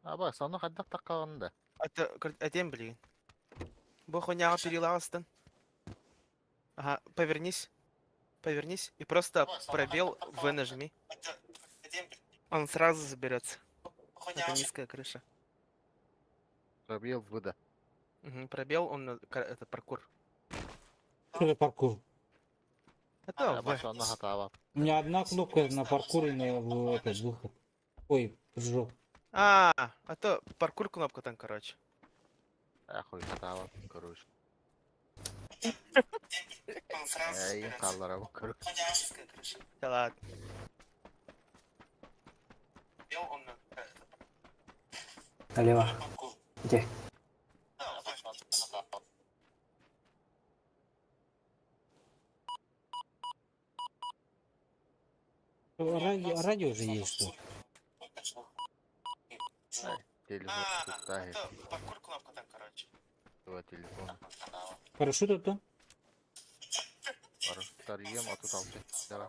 Аба, сону хайдах таххаҕын да? Это этим, блин. Бу хуйняҕа перелазтан. Ага, повернись. Повернись и просто пробел В нажми. Он сразу заберется. Это низкая крыша. Пробел В да. Угу, пробел, он это паркур. Что за паркур? Это Аба, В. сонно хатаабат. У меня одна кнопка на паркур и на этот выход. Ой, прыжок. А, а то паркур кнопка там, короче. Ахуй хатаабат, короче. Эй, хаалларабын, короче. Да ладно. Налево. Где? Радио, радио же есть тут. Телефон туттааһы. паркур кнопка там, короче. Два телефона. Парашют это? Парашют ем, а тут алты. Давай.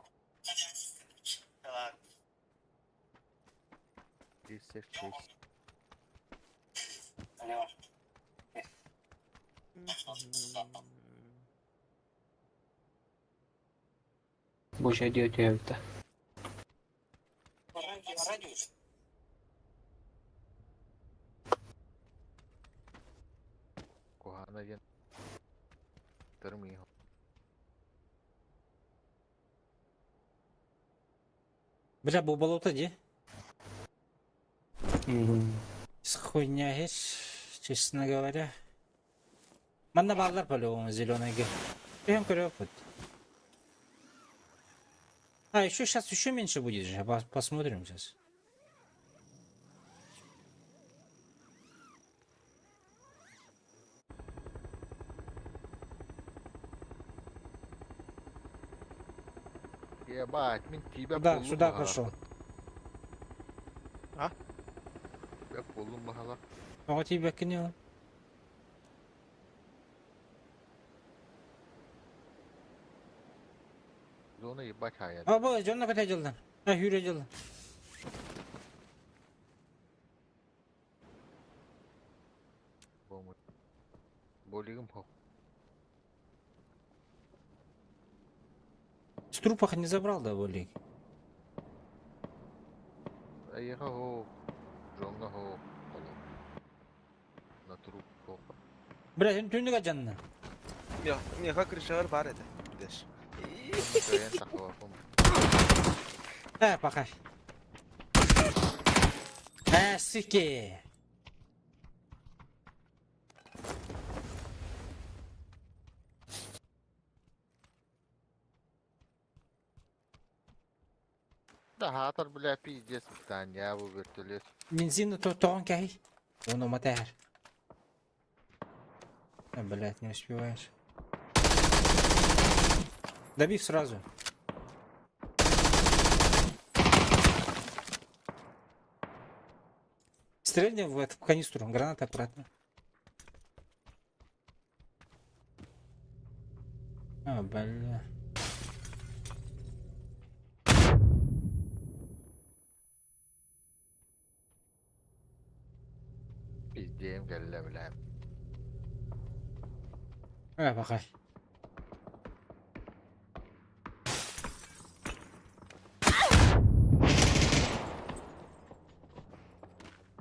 36. Боже, идиот я. Куһаана диэн тырмыйа. Бля, бу болото де? С хуйня есть, честно говоря. Манна бааллар по-любому зеленый ге. Прям вот. А, еще сейчас еще меньше будет же. Посмотрим сейчас. Ебать, мин тебя Да, полу сюда баһалар. пошел. А? Тебя полум баһалар. А тебя кинул. Зона ебать хая. А, bu canına kadar cıldan. Ha, yürü cıldan. Болигым хо. С трупах не забрал, да, Болик? Айыха хо. Жоңга хо. Коло. На труп хо. Бля, сен түнүгө жанына. Меха крышалар бар это. Дэш. Кыайан тахыбаппын. Э, пока. Э, суки. Да хаатар, бля, пиздец. Таня бу вертолет. Бензин то тоон кәй. Оны матәр. А, блядь, не успеваешь. Добив сразу. Стрельни в эту в канистру, граната аккуратно. А, бля. Пиздем кэллэ, бля. А, пока.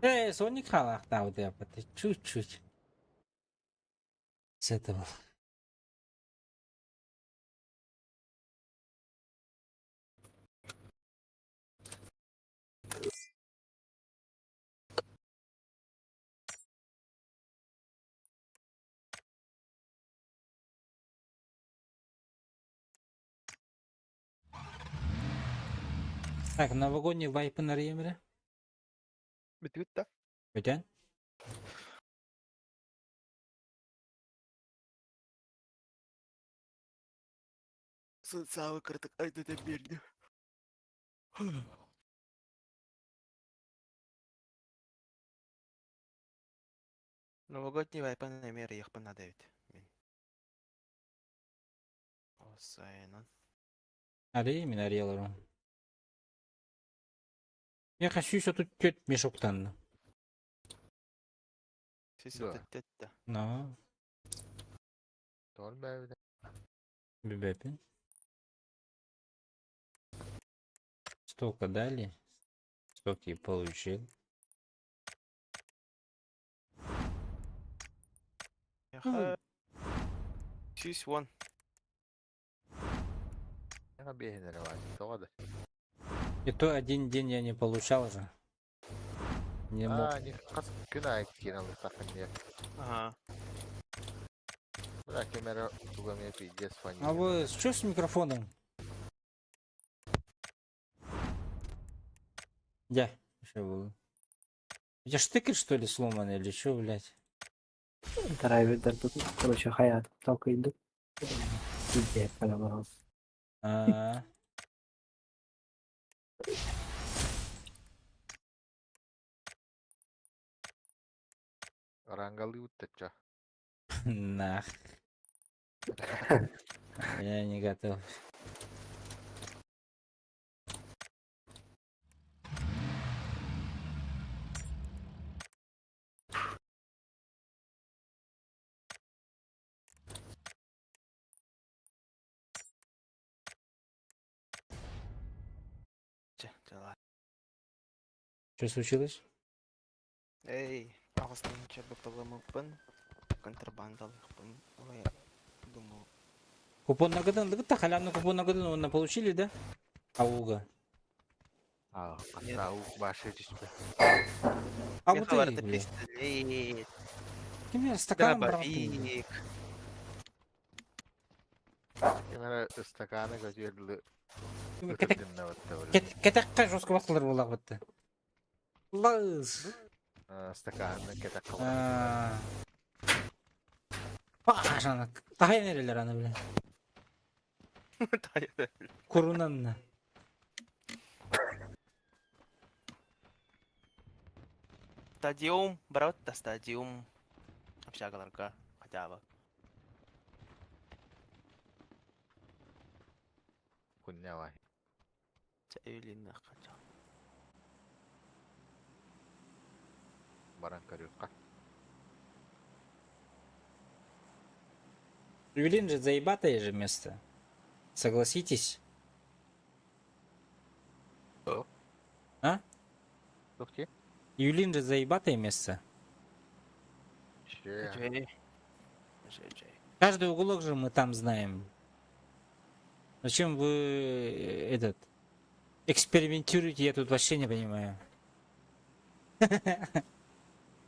Эй, Соник халахта вот я чуть-чуть. С этого. Так, новогодний вайпы на Ремере. Бүтүт да. Бүтэн? Социалы кыртык айда берди. Новогодний вайпан эмер яхпан надо ведь. Осайнан. Ари, мин арыяларым. Миэхэ 134 мешоктанна. Сүүс Да. 34 да. Но, Тоҕо бэйэбит бэбэпин. Столько дали, столько и получил. Миэхэ 110. Миэхэ биэһин эрэ баар. Тоҕо да? И то один день я не получал же. Не мог. Аа, не хас күн аайы киирэн ылыктаххын диэ. Ага. Бля, ким эрэ туга эмиэ пиздец фонит. А вы что с микрофоном? Я. Что было? У тебя штекер, что ли, сломанный или что, блядь? Драйвердер короче, хаят толкайды. Иде, каламарос. А, Рангалыы уттачча. нах. Я не готов. Чэ, дьала. Что случилось? Эй, аҕыс тыһыынча БПЛМ-пын, контрабандалыахпын ой, думал. Купон нагадан, да халявный купон нагадан, он получили, да? Ауга. Аа, Нет. ау, башы түспэ. А Миэхэ вот и, барыта блядь. пистолет, Ким я стаканом брал? дробовик. Ким эрэ ыстакааны көтүөр Кэтэх кэтэххэ жестко бахтылар буоллах бытты. Лыс. Стаканы кэтэх А. Пашана. Тахайын эрелер аны бля. Курунанна. Стадиум, брат, да стадиум. Общагаларга хотя бы. Хуйня Чэ, хотя бы. Баран көрүөххэ. Юлин же заебатое же место. Согласитесь? А? Туох дии? Юлин же заебатое место. Че. Чэ. Чэ, чэ. Каждый уголок же мы там знаем. Зачем вы этот экспериментируете, я тут вообще не понимаю.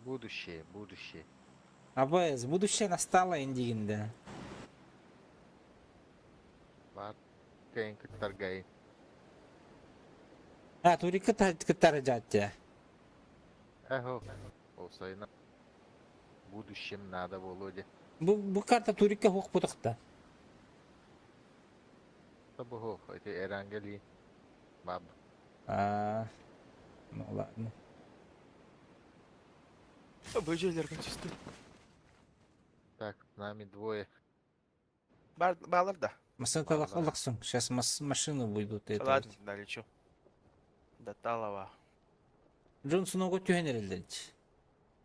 Будущее, будущее. АБС, будущее настало индигинда. Бар кэйин кыттаргай. А, турика кыттары жаття. Эхо. Ол сайына. Будущем надо, Володя. Бу, бу карта турика хук путукта. Табого, эти эрангели. Баб. А, ну ладно. Быжелерге чисто. Так, с нами двое. Бар, балар да. Масына Ладно. алаксың. Сейчас машину будут это. Ладно, да, лечу. До Талова. Джонсон ого түһэн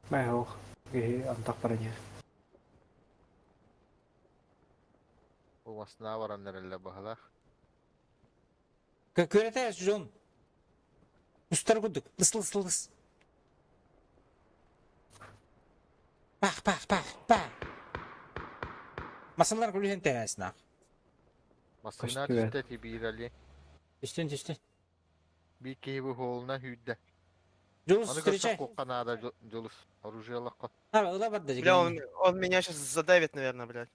Мэ ох. Киһи антах баран Бу масына баран эрэллэр баһалаах. Көрөтэ Джон. Устар курдук. Лыс лыс лыс. Пах пах пах пах. Масалар күлүһэн тэрэснах. Масына Көстүбэт. түстэ тибиирали. Түстэн түстэн. Биир киһи бу холуна сүүрдэ. Джулус, Аны встречай. көрсөх куохха наада Джулус. Оружие ылахха. А, ыла барда Бля, он меня сейчас задавит, наверное, блядь.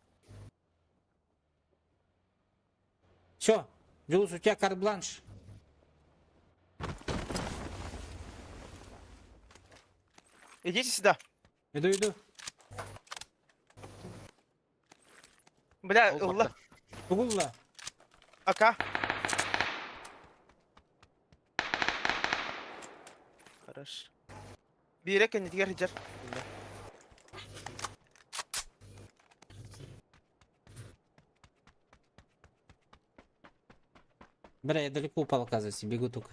Все, Джулус, у тебя карт-бланш. Идите сюда. Иду, иду. Бля, Ол ылла. барда. Тугулла. АК. Хорош. Биирэ кэннитигэр сылдьар. Бля. Бля, я далеко упал, оказывается, бегу только.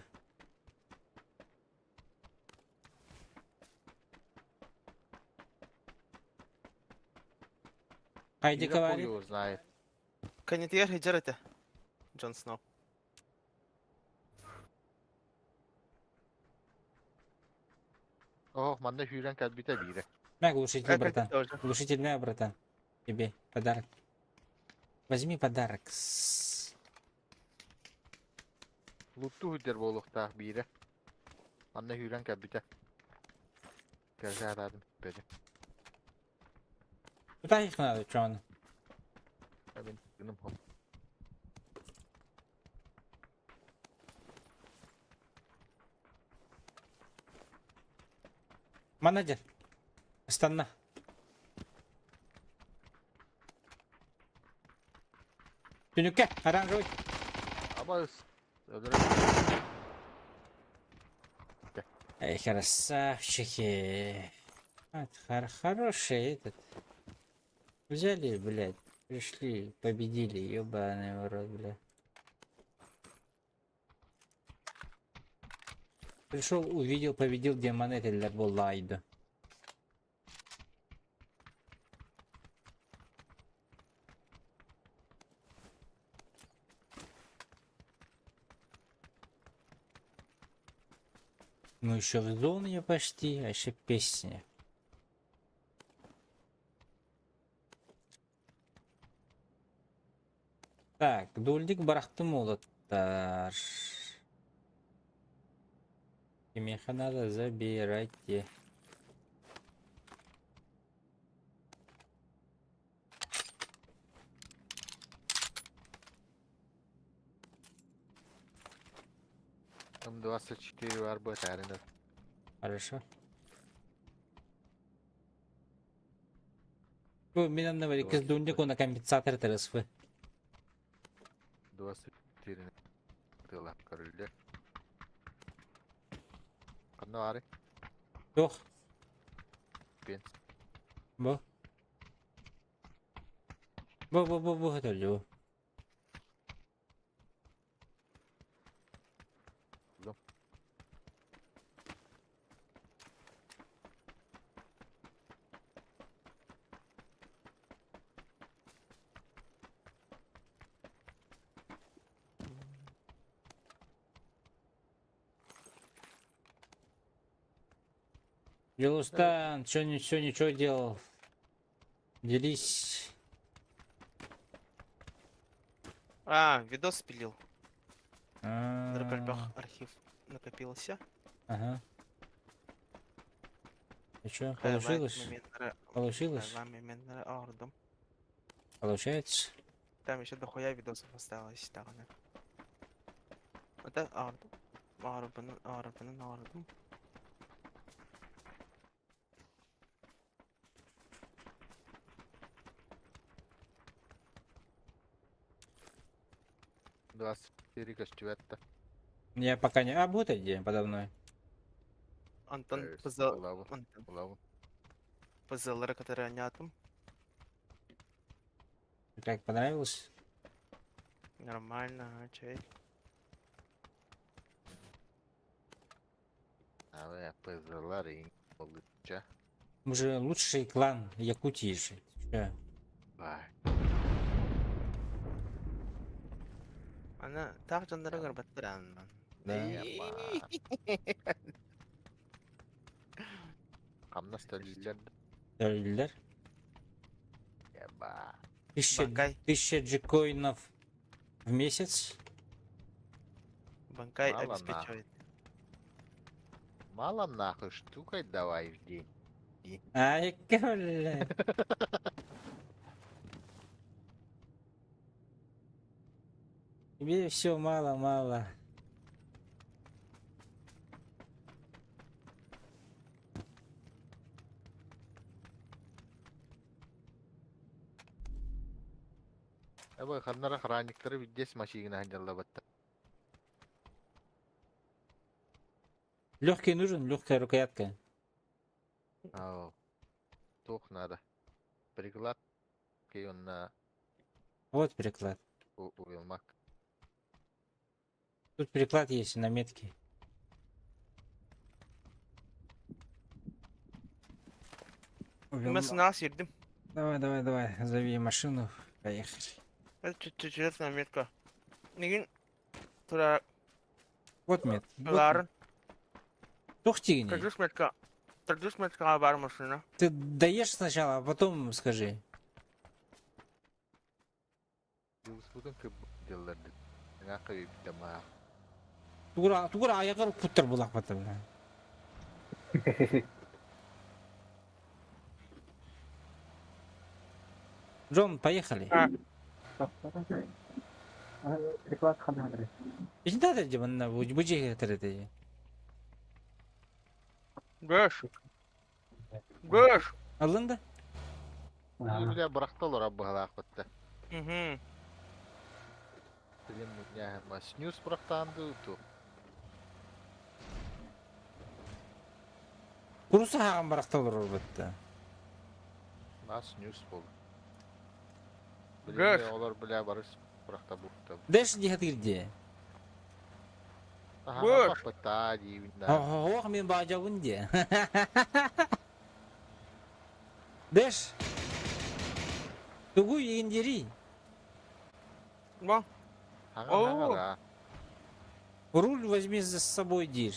Хайди Биирэ хуй говорит. его знает. Кэннитигэр сылдьар этэ. Джон Сноу. Оһох манна сүүрэн кэлбитэ биирэ. На глушитель, Э, братан. тоже. Глушитель на, братан. Тебе подарок. Возьми подарок. С- Луттуу сылдьар буолуохтаах биирэ. Манна сүүрэн кэлбитэ. Кэлсэ сатаатым бүппэтим. Куда их надо, чё он? Мин гыным хоп. Менеджер. Станна. Түнүккэ, оранжевый. Абас. Өлөрө. Эй, красавчики. Вот, хороший этот. Взяли, блядь, пришли, победили, ёбаный в рот, блядь. Пришел, увидел, победил демон этилэр буоллаайда. Мы еще в зоне почти, а еще песня. Так, дульдик барахтым уолаттар. Кимиэхэ надо забирайте. М24 бар бытаарына. Хорошо. Бу мин анныбар иккис дундик уонна компенсатор ТРСВ. 24 тыла көрүллэр. Ханна баарый? Туох? Пенс. Бу. Бу бу бу бу өтөллү бу. Дьулустан, чё ничего ничего делал? Делись. А, видос спилил. А, Драпальбах архив накопился. Ага. И чё, Highlight получилось? моментлары- Получилось? highlight моментлары оҥордум. Получается? Там еще дохуя видосов осталось даҕаны. Это оҥордум. Оҥорбунун, оҥорбунун оҥордум. 24 көстүбэт да. Я пока не... А, вот где подо мной. Антон Э, пызыл... Улабын, Антон улабын. пызыллары кытары оонньоотум. Как, понравилось? Нормально, а, чэй. Алы пызылар иң болуча. Мы же лучший клан Якутии же. Чё? Бай. Аны таах дьоннору көрбөттөр аннан. Да. Яма. Хамнас төлүүллэр. Төлүүллэр. Яба. Тысяча, Банкай. 1000 джекоинов в месяц. Банкай Мало обеспечивает. Мало нахуй штукой давай в день. Ай, бля. Тебе все мало-мало. Эбэ ханнара охранниктары виддес машина ханьяллабатта. Легкий нужен, легкая рукоятка. Ау. Туох надо. Приклад. на Вот приклад. Уилмак. Тут приклад есть на метке. Мен сынаас ирдим. Давай, давай, давай, зови машину, поехали. Чудесная метка. Мигин тура Вот мет. Вот. ларын. Тух тигни. Төрдүс метка. Төрдүс меткаҕа баар машина. Ты доешь сначала, а потом скажи. Дьылыспытын кырбыт дьыллар Ҥаха үптэмаа. Тугура, тугура аяҕар укпуттар булахпата бля. Джон, поехали. Приклад ханадыры. Иди надо, где манна, будь это. Гэш. Гэш. Алында? Бля бырахта олорор быһалаахпытта. Угу. Билим мунньаһыма снюс бырахтаан дуу ту. Куруса хаҕан барахта олорор бытта. Нас снюс бол. Гэш. Билим олор бля барыс бырахта бухта. Дэш диһатыр дии. Гэш. Баппыта диибин да. Ох, мин баажабын дии. Дэш. Тугуй индери. Ба. Хаҥа да. Руль возьми за собой, дир.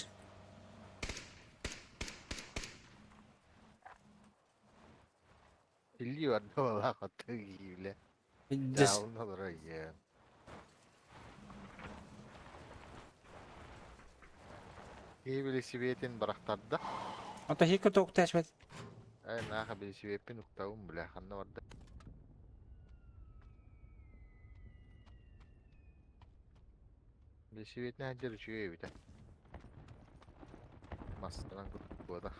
Илли барда бля. Дес- Дьаалын олорор иэн. Киһи билисибиэтин барахтарда. Ото хикка токташбат. Эй, нааха билисибиэппин уктабын бля ханна барда. Билисибиэтин сылдьар үчүгэй эбитэ. Мастанан куотах.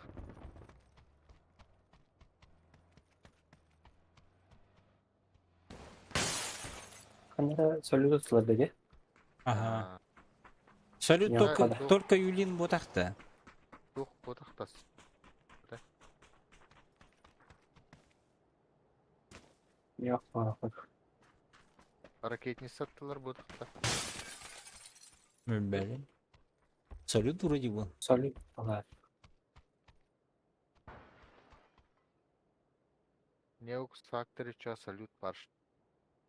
Ханара салют сылардаге. Ага. Салют Я только, когда- только Юлин бутахта. Тух куотах тас. Yok bak. Ракетница аттылар буотахта. Блин. Салют вроде был. Салют алар. Неукс Factory ча салют парш.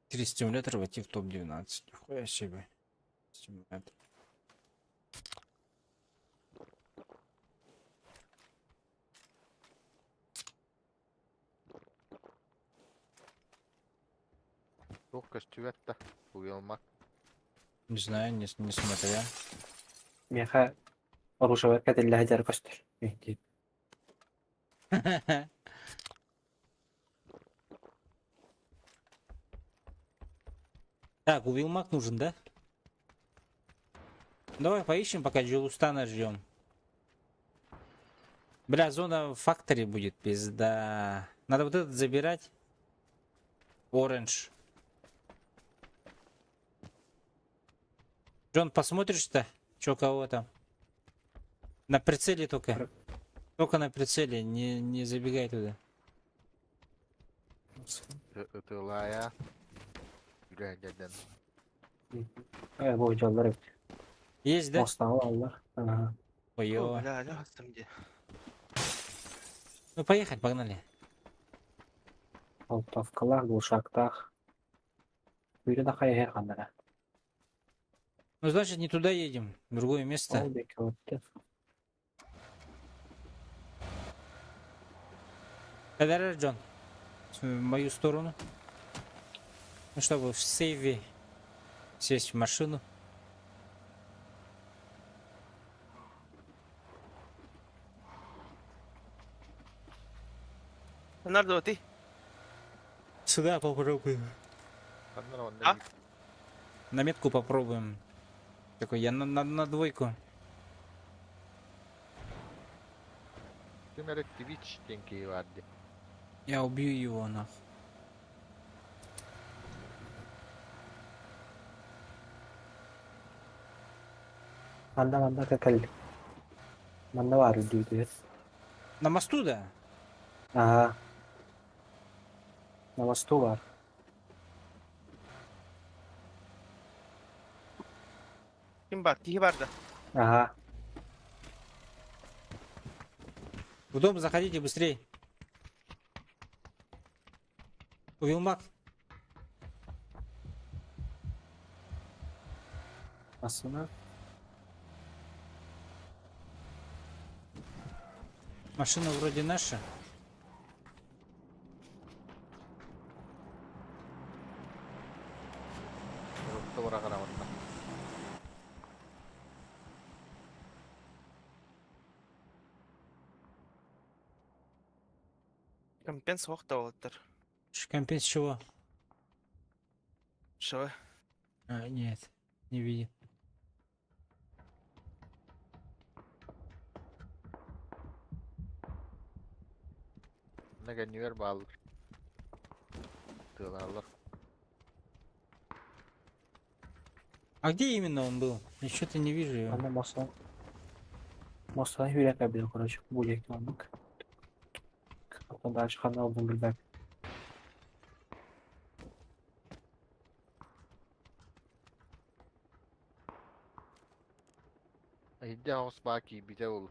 Три стимулятора войти в топ-12. Нихуя себе. Стимулятор. Тух көстүбэт да. Уелмак. Не знаю, не, не смотря. Меха оружие кәтелләһә жар көстөр. Так, Уилмак нужен, да? Давай поищем, пока Джилустана ждем. Бля, зона в факторе будет, пизда. Надо вот этот забирать. Оранж. Джон, посмотришь-то, чё кого там? На прицеле только. Только на прицеле, не, не забегай туда. Ытылая. Үрәдәдән. Э, бу жаллар. Есть, да? Мостан алар. Ага. Ой, О, бля, лястым где. Ну поехали, погнали. Алтавкалар, глушактах. Бүйрі да қай хер қандара. Ну значит не туда едем, в другое место. Ол бек өтті. Кадарар, Джон. В мою сторону. Ну, чтобы в сейве сесть в машину. Леонардо, ты? Сюда попробуем. Ханна онна А? На метку попробуем. Такой, я на двойку. Ким эрэ Twitch диэн киһи баар дии. Я убью его нахуй. Манда манда кәкәл. Манда бар үдүйді. На мосту, да? Ага. На мосту бар. Ким бар? Киһи бар да. Ага. В дом заходите быстрее. Увилмак. Массыына. Машина вроде наша. Урукку быраҕар Компенс суох да уолаттар. Компенс чего? Шо? А, нет, не видит. Манна кэннигэр бааллар. Тыалааллар. А где именно он был? Я что-то не вижу его. Манна мостан. Мостан hürriyet билэр короче, бу диэки оннук. Оттон дальше ханна булдум билбэт. Иһирдьэ аҕыс баа киирбитэ ол.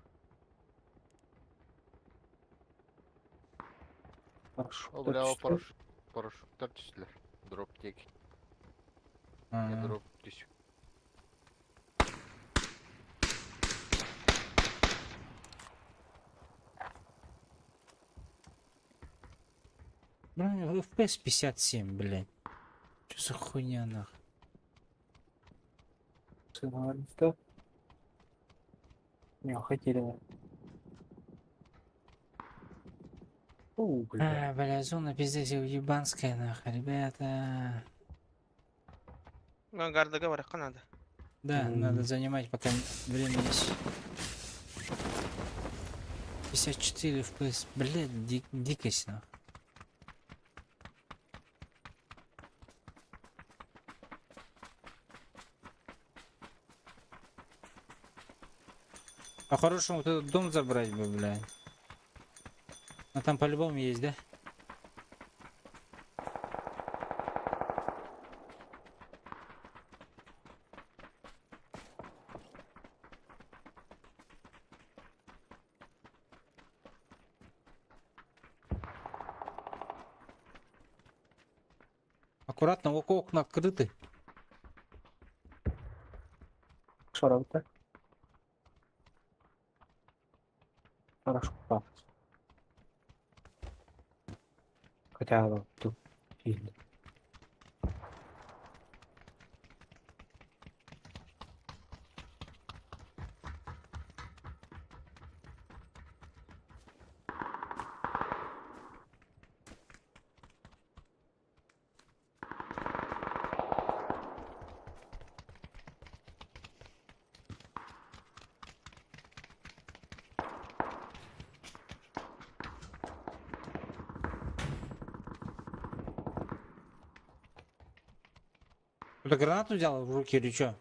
Ол Парашюттар бля ол түстэ. парашют парашюттар түстүлэр. Дроп диэки. А, Дроп түс. Блин, FPS 57, блядь. Что за хуйня нахуй? Сыналар Не, хотели. У, бля. А, бля, зона пиздец ебанская нахуй, ребята. Гардага барахха надо. Да, М. надо занимать, пока время есть. 54 FPS, блядь, дикость нахуй. По-хорошему вот этот дом забрать бы, блядь. Но там по-любому есть, да? Аккуратно, окна открыты. Шарабыта. Парашют. Хотя вот тут видно. Кто-то гранату взял в руки или что?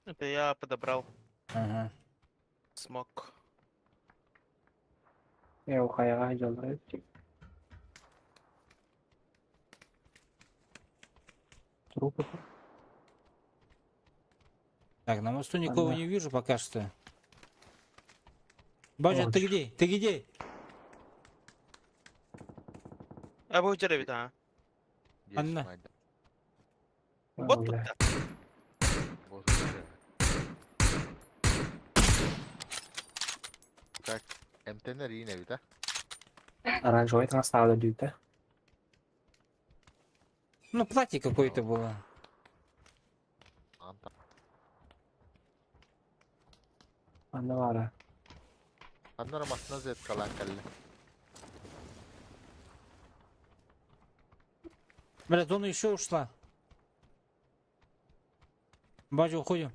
Это я подобрал Ага. смог. Я ухаяга дьаллар Трупы. Так, на мосту никого Ага. не вижу пока что. Бажа, ты Ой. где? Ты где? А вы удерживаете, а? Анна. Вот тут да. Так, МТН Рина ведь, а? Оранжевый там дүйті. Ну, платье какое-то было. Анта. Анна бара. Анна масына зет калан калли. Бля, зона еще ушла. Бажа, уходим.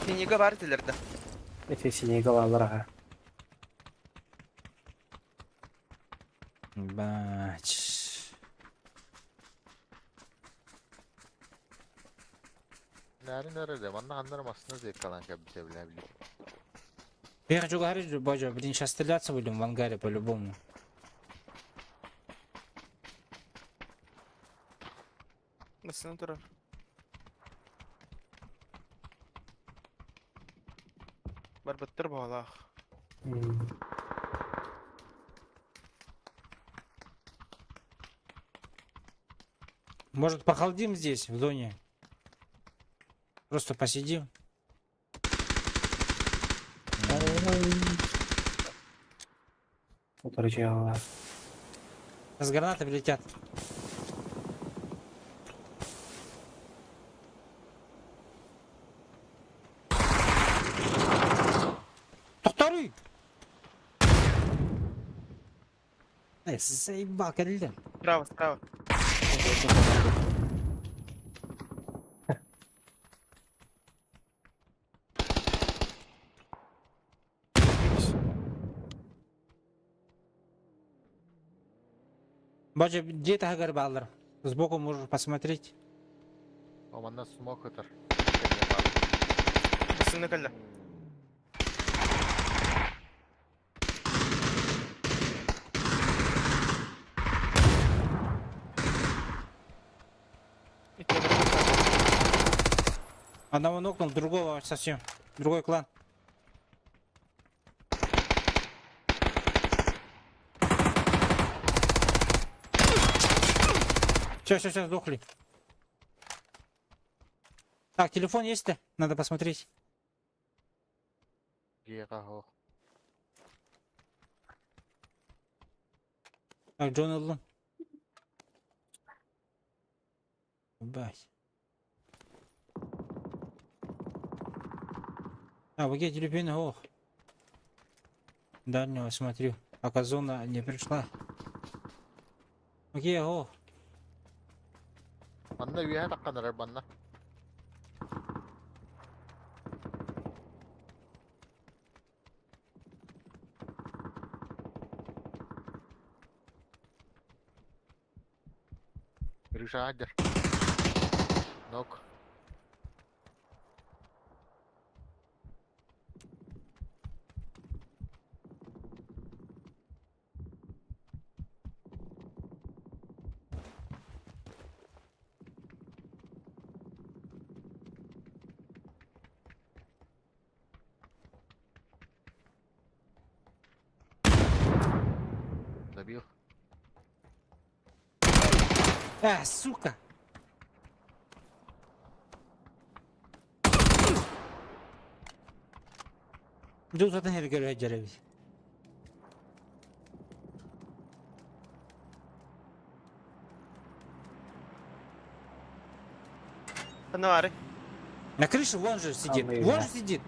Ты не говорителер, да? Эти синие голалар аға. Бач. Нәрин nerede? Манна аннар масына зет калан кабите бля бля. Я хочу говорить, Бажа, блин, сейчас стреляться будем в ангаре по-любому. Насына турар. Барбаттыр бағалақ. М. Может, похолдим здесь, в зоне? Просто посидим. Утары дьиэҕэ. Сейчас гранаты прилетят. Тохторуй! Эй, заебал, кэллэ. Справа, справа. Бача, где таһыгар бааллар? Сбоку можешь посмотреть. О, манна смок ытар. Бассына кэллэ. Одного нокнул, другого совсем. Другой клан. Все, все, все, сдохли. Так, телефон есть-то? Надо посмотреть. Дьиэҕэ оһох. Так, Джон ыллым. Ебать. А, вы где телефон? Ох. Дальнего смотрю. Пока зона не пришла. Окей, ох. Манна үөһэ таххан эрэр манна. Гриша дер. Нок. Добил. А, сука! Дьон сатан эргэрэ дьэрэбит. Ханна На крыше вон же сидит. Самый Вон да. же сидит.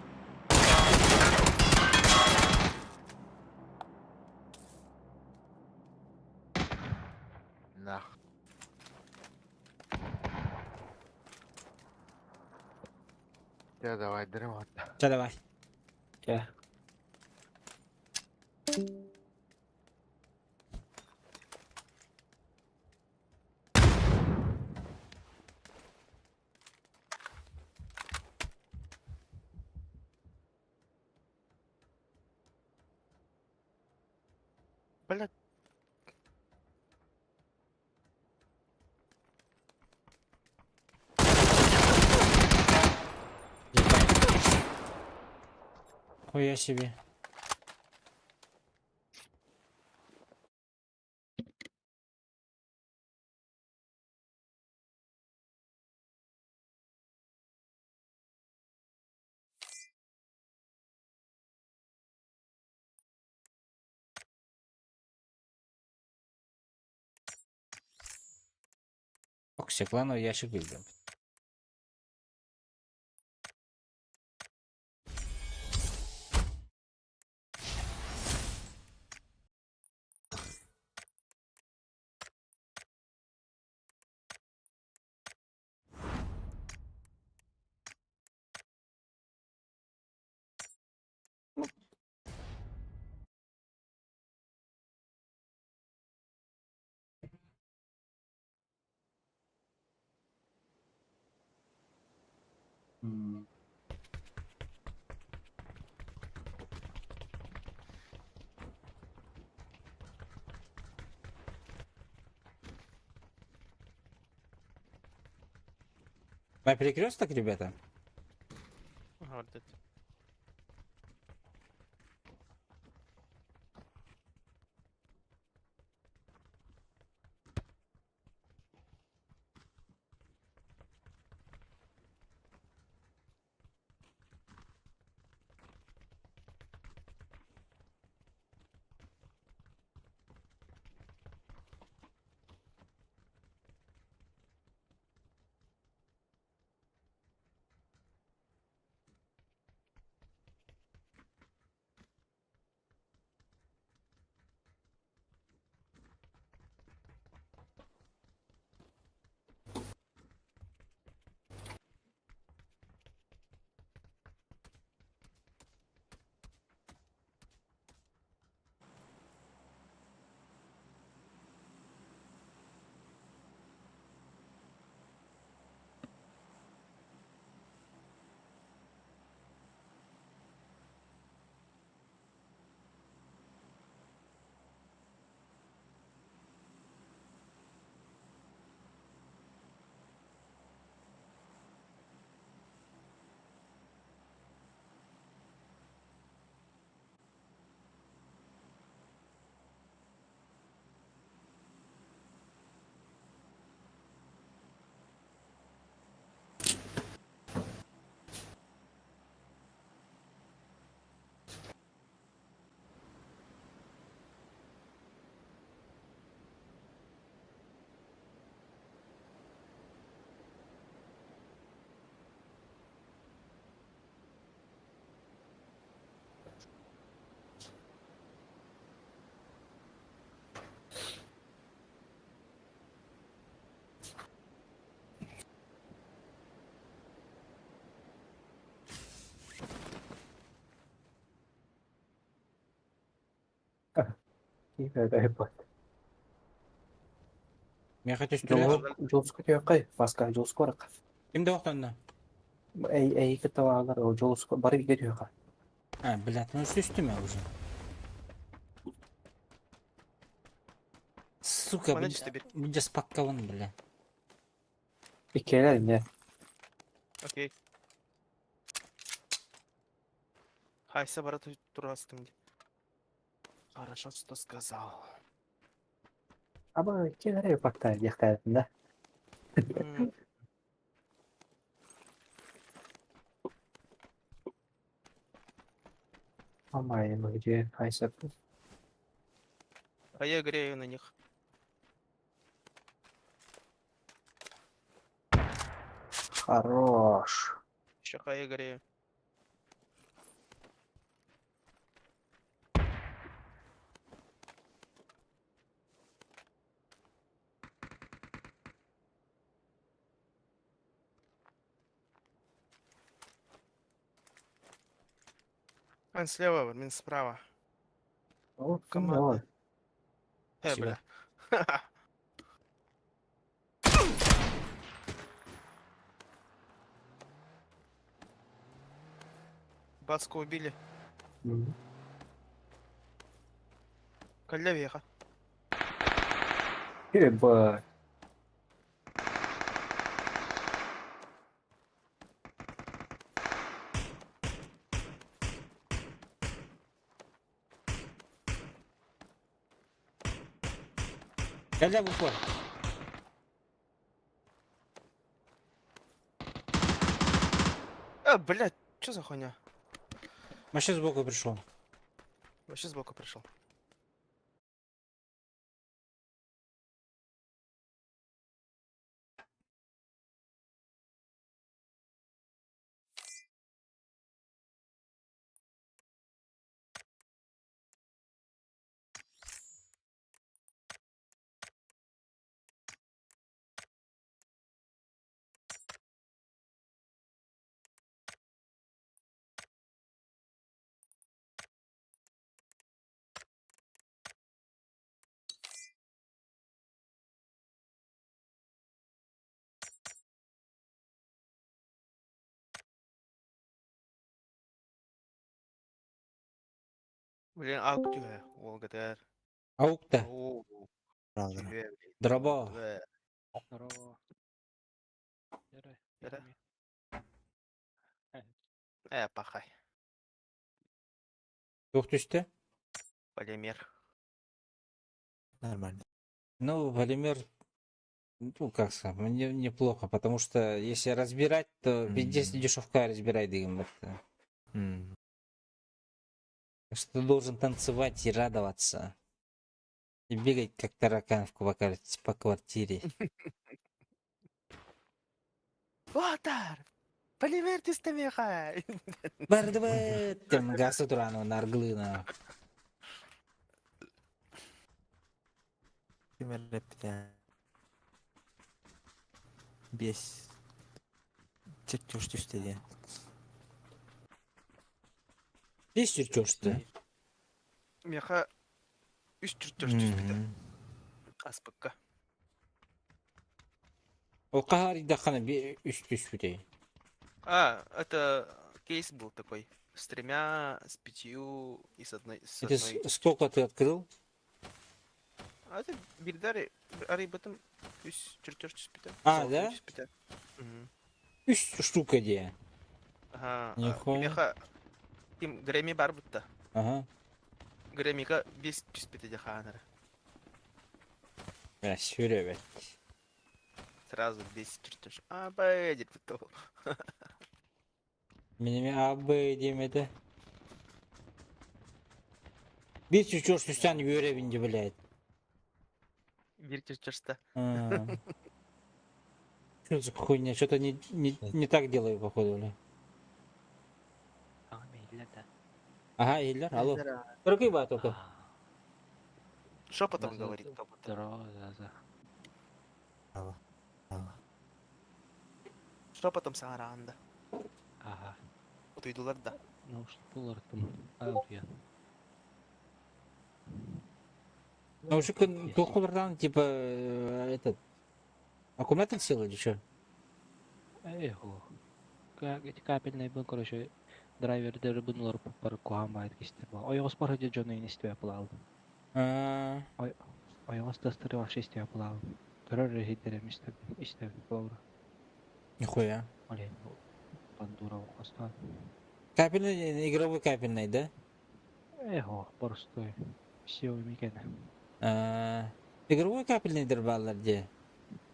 Нах. Я давай, дрема. Ча давай. Чэ. Блядь. Хуя себе. Окси, клановый ящик выиграл. На перекресток, ребята? Говорит. Киһи Миэхэ түстүлэр. Дьулуска түһүөххэй, Васка, Дьулуска барыахха. Ким да охтонно? Эй, эйиги табаалар, Дьулуска бары бииргэ түһүөххэ. А, блядь, ну түстүм я уже. Сука, Мана түстэ бир. бу спаккалын, бля. Иккиэлэр иннэ. Окей. Хайса бара турастым ди. Хорошо, что сказал. Аба иккиэлэр пакта диэхтээбитин да. Амай, мы где Хайса? А я грею на них. Хорош. Еще хай грею. Он слева, мин справа. О, Команда. Э, Спасибо. бля. Баску убили. Каллевеха. Ебать. Кэллэ в упор. А, блядь, что за хуйня? Вообще сбоку пришел. Вообще сбоку пришел. Блин, а где? О, ГТР. Аук-то. О, Правда. тебе, Дробо. блин. Здорово. Эра. Пахай. Туох түстэ? Полимер. Нормально. Ну, полимер, ну, как сказать, мне неплохо, потому что если разбирать, то пиздец дешевка разбирай дым. Это. Так что ты должен танцевать и радоваться. И бегать, как таракан в по квартире. Ватар! Полимер түстэ Бардыбыт! Тем гасы турану нарглына. Ким эрэ Биэс чертеж түстэ диэн. Весь чертеж-то. Миэхэ үс чертеж түспүтэ. Аспыкка. Ол хаһан үс түспүтэй. А, это кейс был такой. С тремя, с пятью и с одной. С Это одной. сколько ты открыл? А это биирдэ арыйбытым үс чертеж түспүтэ. А, да? Түспүтэ. Мгм. Үс штука дии. Ага. Нихуя. Миэхэ ким Грэмми баар буолбута. Ага. Грэммига биэс түспүтэ дии хаанара. Бля, сүрэ Сразу биэс чертеж. А, Б, диэбит. Мин эмиэ А, Б диэм этэ. Биир чертеж түстэн үөрэбин дии, блядь. Биир чертежта. А. Что за хуйня? Что-то не так делаю, походу, бля. Ага, Иллер, алло. Руки ба только. Шепотом говорит, как будто. Здорово, да, да. Алло. Алло. Шепотом саҥаранда. Ага. Утуйдулар да. Ну, что доллар там? А, вот я. Наушник туох братан, типа, этот, аккумулятор сел или что? Эхо. Эти капельные был, короче, драйвердер бунулар пар куһаан кистер ба. Ойоҕос бар дьону истибэ булаал. Ойоҕос тастары вообще истибэ булаал. Көрөр рехиддерем истеб болор. Нихуя. Олен бандура хостан. Капельный, игровой капельный, да? Эхо, простой. Все микене. Игровой капельный бааллар дии.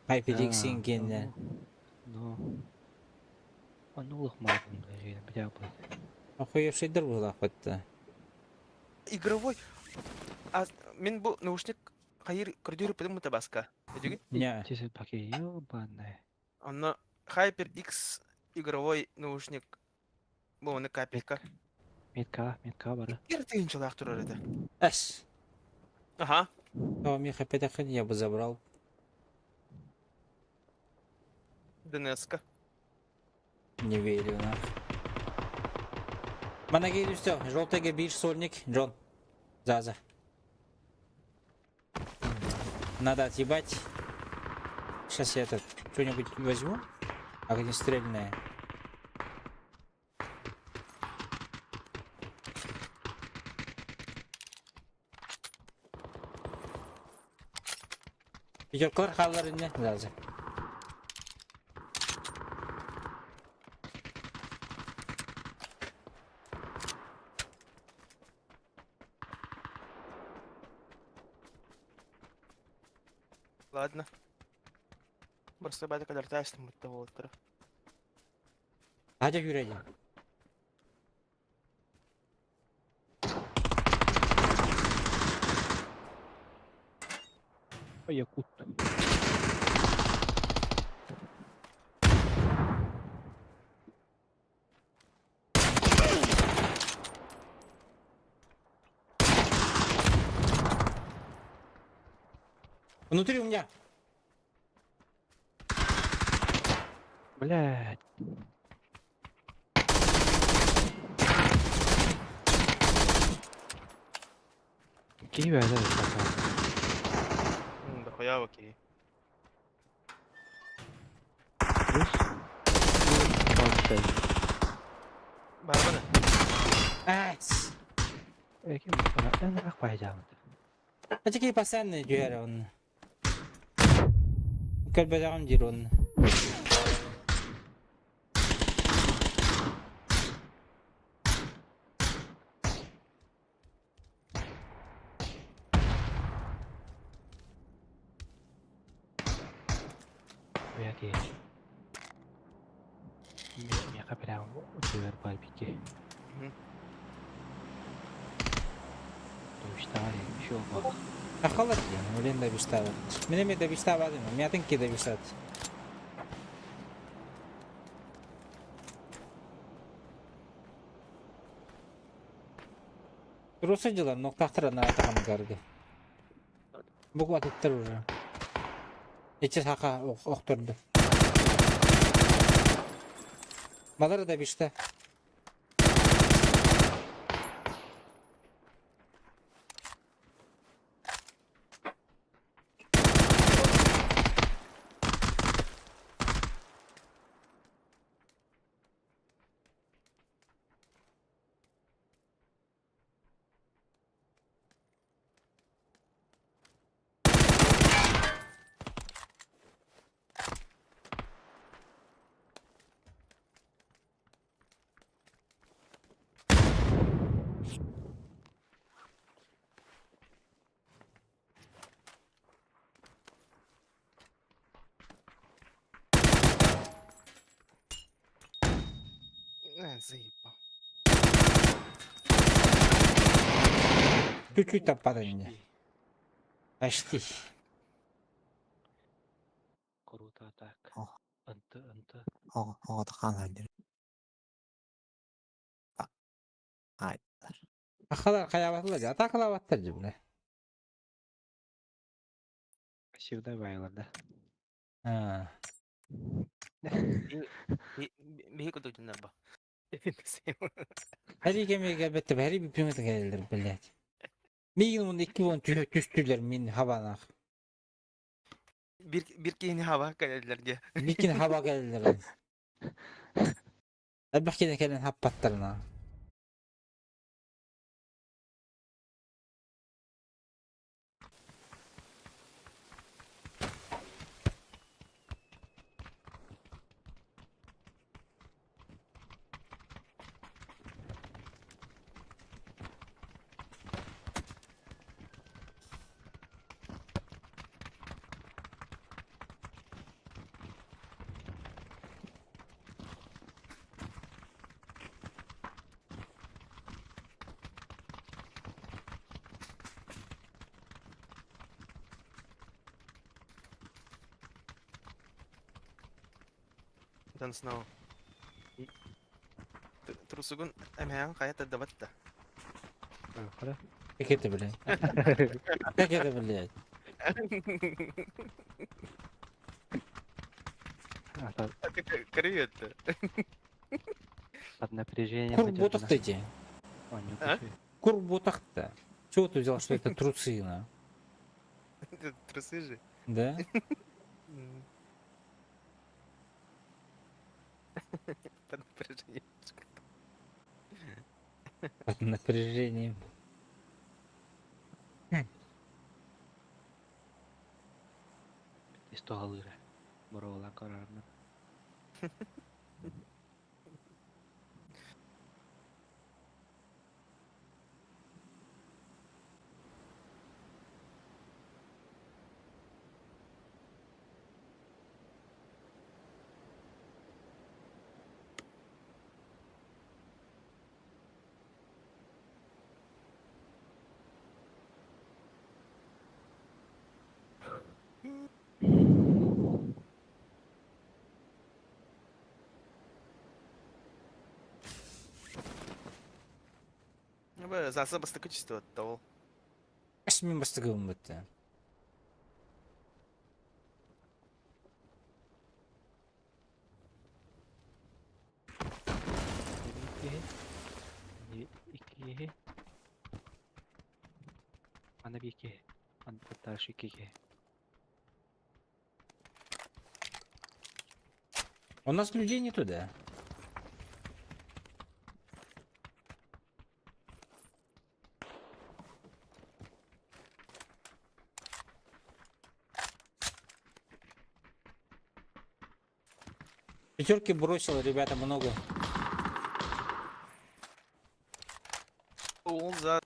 HyperX киэннэ. Ну. Ону мартын бля бля. Охуевшийдер буолаахпытта. Игровой. А мин бу наушник хайыр көрдүүр пытым мутабаска. Өдүгүт? Не. Тисе паке ёбаная. Онно HyperX игровой наушник бу оны капелька. Метка, метка бары. Икки тыһыынчалаах турар этэ. Эс. Аха. О, Миха, опять я бы забрал. ДНС-ка. Не верю, нах. Манаги все, желтый бишь сольник, Джон. Заза. Надо отъебать. Сейчас я этот что-нибудь возьму. Огнестрельное. Пятеркалар хаалар инне Заза. Ладно. Просто бата кадартаастым бутта буолтара. Hadi yürüyelim. Якут. Внутри у меня. Блядь. Киви это пока. Дохуя окей. Плюс. 25. Барбана. Ась. Эки эн ах байжаамыт. А такие постоянные двери он. Кэлбэтэҕим диир уонна. Уяки. Миэхэ прям үтүөр барбики. Туштари, еще бах. Ахалар диэн, үлэн да бистаабат. Мин эмиэ да бистаабатым, миатын ки да бистаат. Русы дьылар, ноктахтар наатахамгарга. Букватыттар уже. Ичи саха охторду. Балары да биште. Заебал. Чуть-чуть там падание. Почти. Круто так. О. Анты, анты. Оҕото хаалан Ахалар хаябатылар, атакалабаттар дьибне. Всегда байлар, да? А. Биһи кутуктунар ба. Хәри кемеге бетте, хәри бипиңе тегелдер, блядь. Миигин уонна икки уон түстүлэр мин хабанаах. Бир, бир киһини хаба кэлэллэр диye. Микин хаба кэлэллэр. Элбэх киһини кэлэн хаппаттарына. Don't snow. Трусугун эмэһэҕин хайа тардыбат да. Как это, блядь? Как это, блядь? Привет. Под напряжением. Курботах эти. А? Курботах-то. Чего ты взял, что это трусы, на? Это трусы же. Да? Под напряжением. Под напряжением. Истогалыра. Боровалан карарына. Заса бастакы чувствовать ол. Мин бастыгым бытты. Икки. Ана bir iki. Дальше икки. У нас людей не туда. Пятерки бросил, ребята, много. Ол за...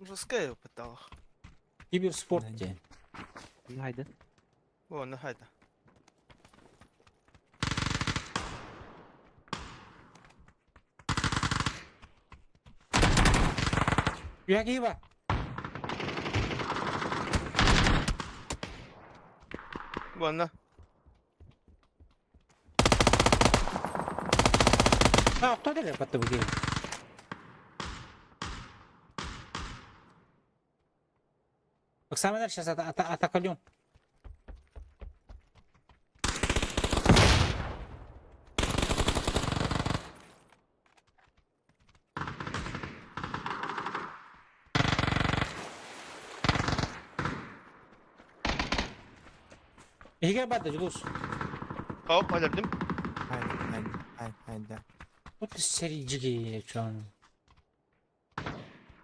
Жеская пытал. Киберспорт где? Найден. О, нахайда. Ягива! Вон, А, кто это потом где? Оксана, сейчас атакалю. Игорь Бада, Жулус. Хоп, алердим. Haydi haydi haydi haydi. Вот ты серии что он.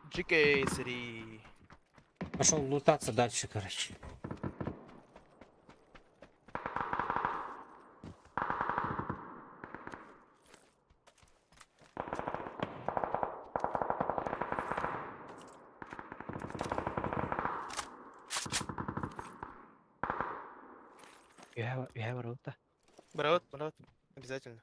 GK серии. Пошел лутаться дальше, короче. You have a рота. Брат, брат, обязательно.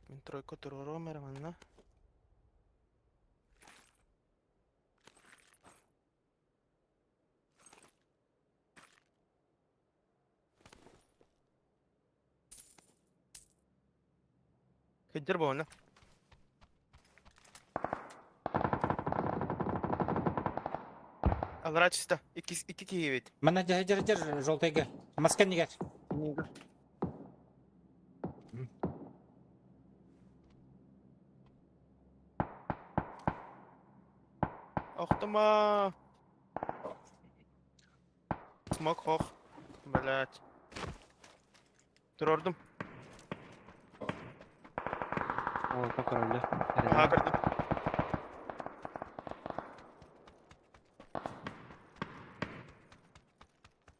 Мин тройка туруорум эрэ манна. Кыдьыр буолна. Аллараа чисто. Икки, икки киһи эбит. Манна дьэ дьэр дьэр желтайга. Маска иннигэр. Охтома. Смок хох. Блять. Турордум. О, покоролле. Аха көрдүм.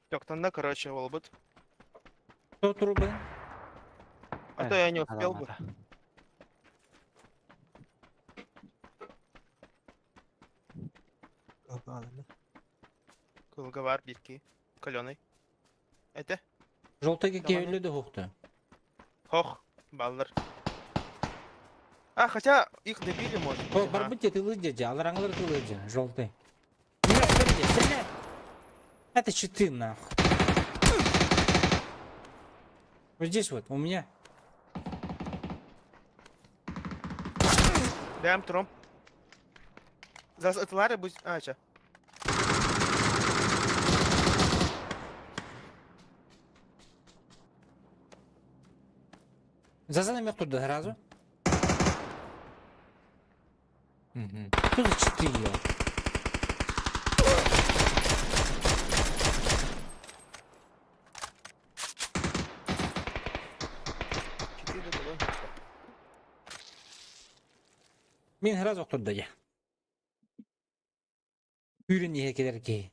Тёктанна, короче, уолбут. Кто трубы? А то я не успел бы. Кылгавар бирки. Каленый. Это? Желтайга Давай. киһи өллө да Хох. Баллар. А, хотя их добили, может быть. О, ага. барбыт дьэ тылы дьэ, алараңылар тылы дьэ, желтый. Стреляй! Это читы нахуй. Вот здесь вот, у меня. Дэм тром. Зас ытылары будь... А, ча. Зазан туда сразу. Мгм. Что за читы, ё? Четыре до Мин сразу туда я. Үрін еге келер кей.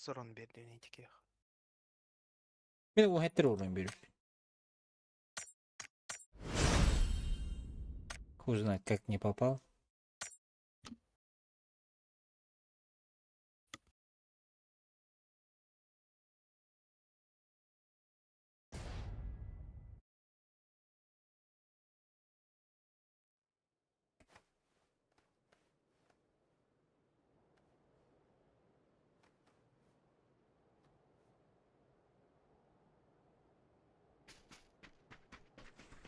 Сорон берди этикех. Мин уһеттер уурун беріп. Хуй знает, как не попал.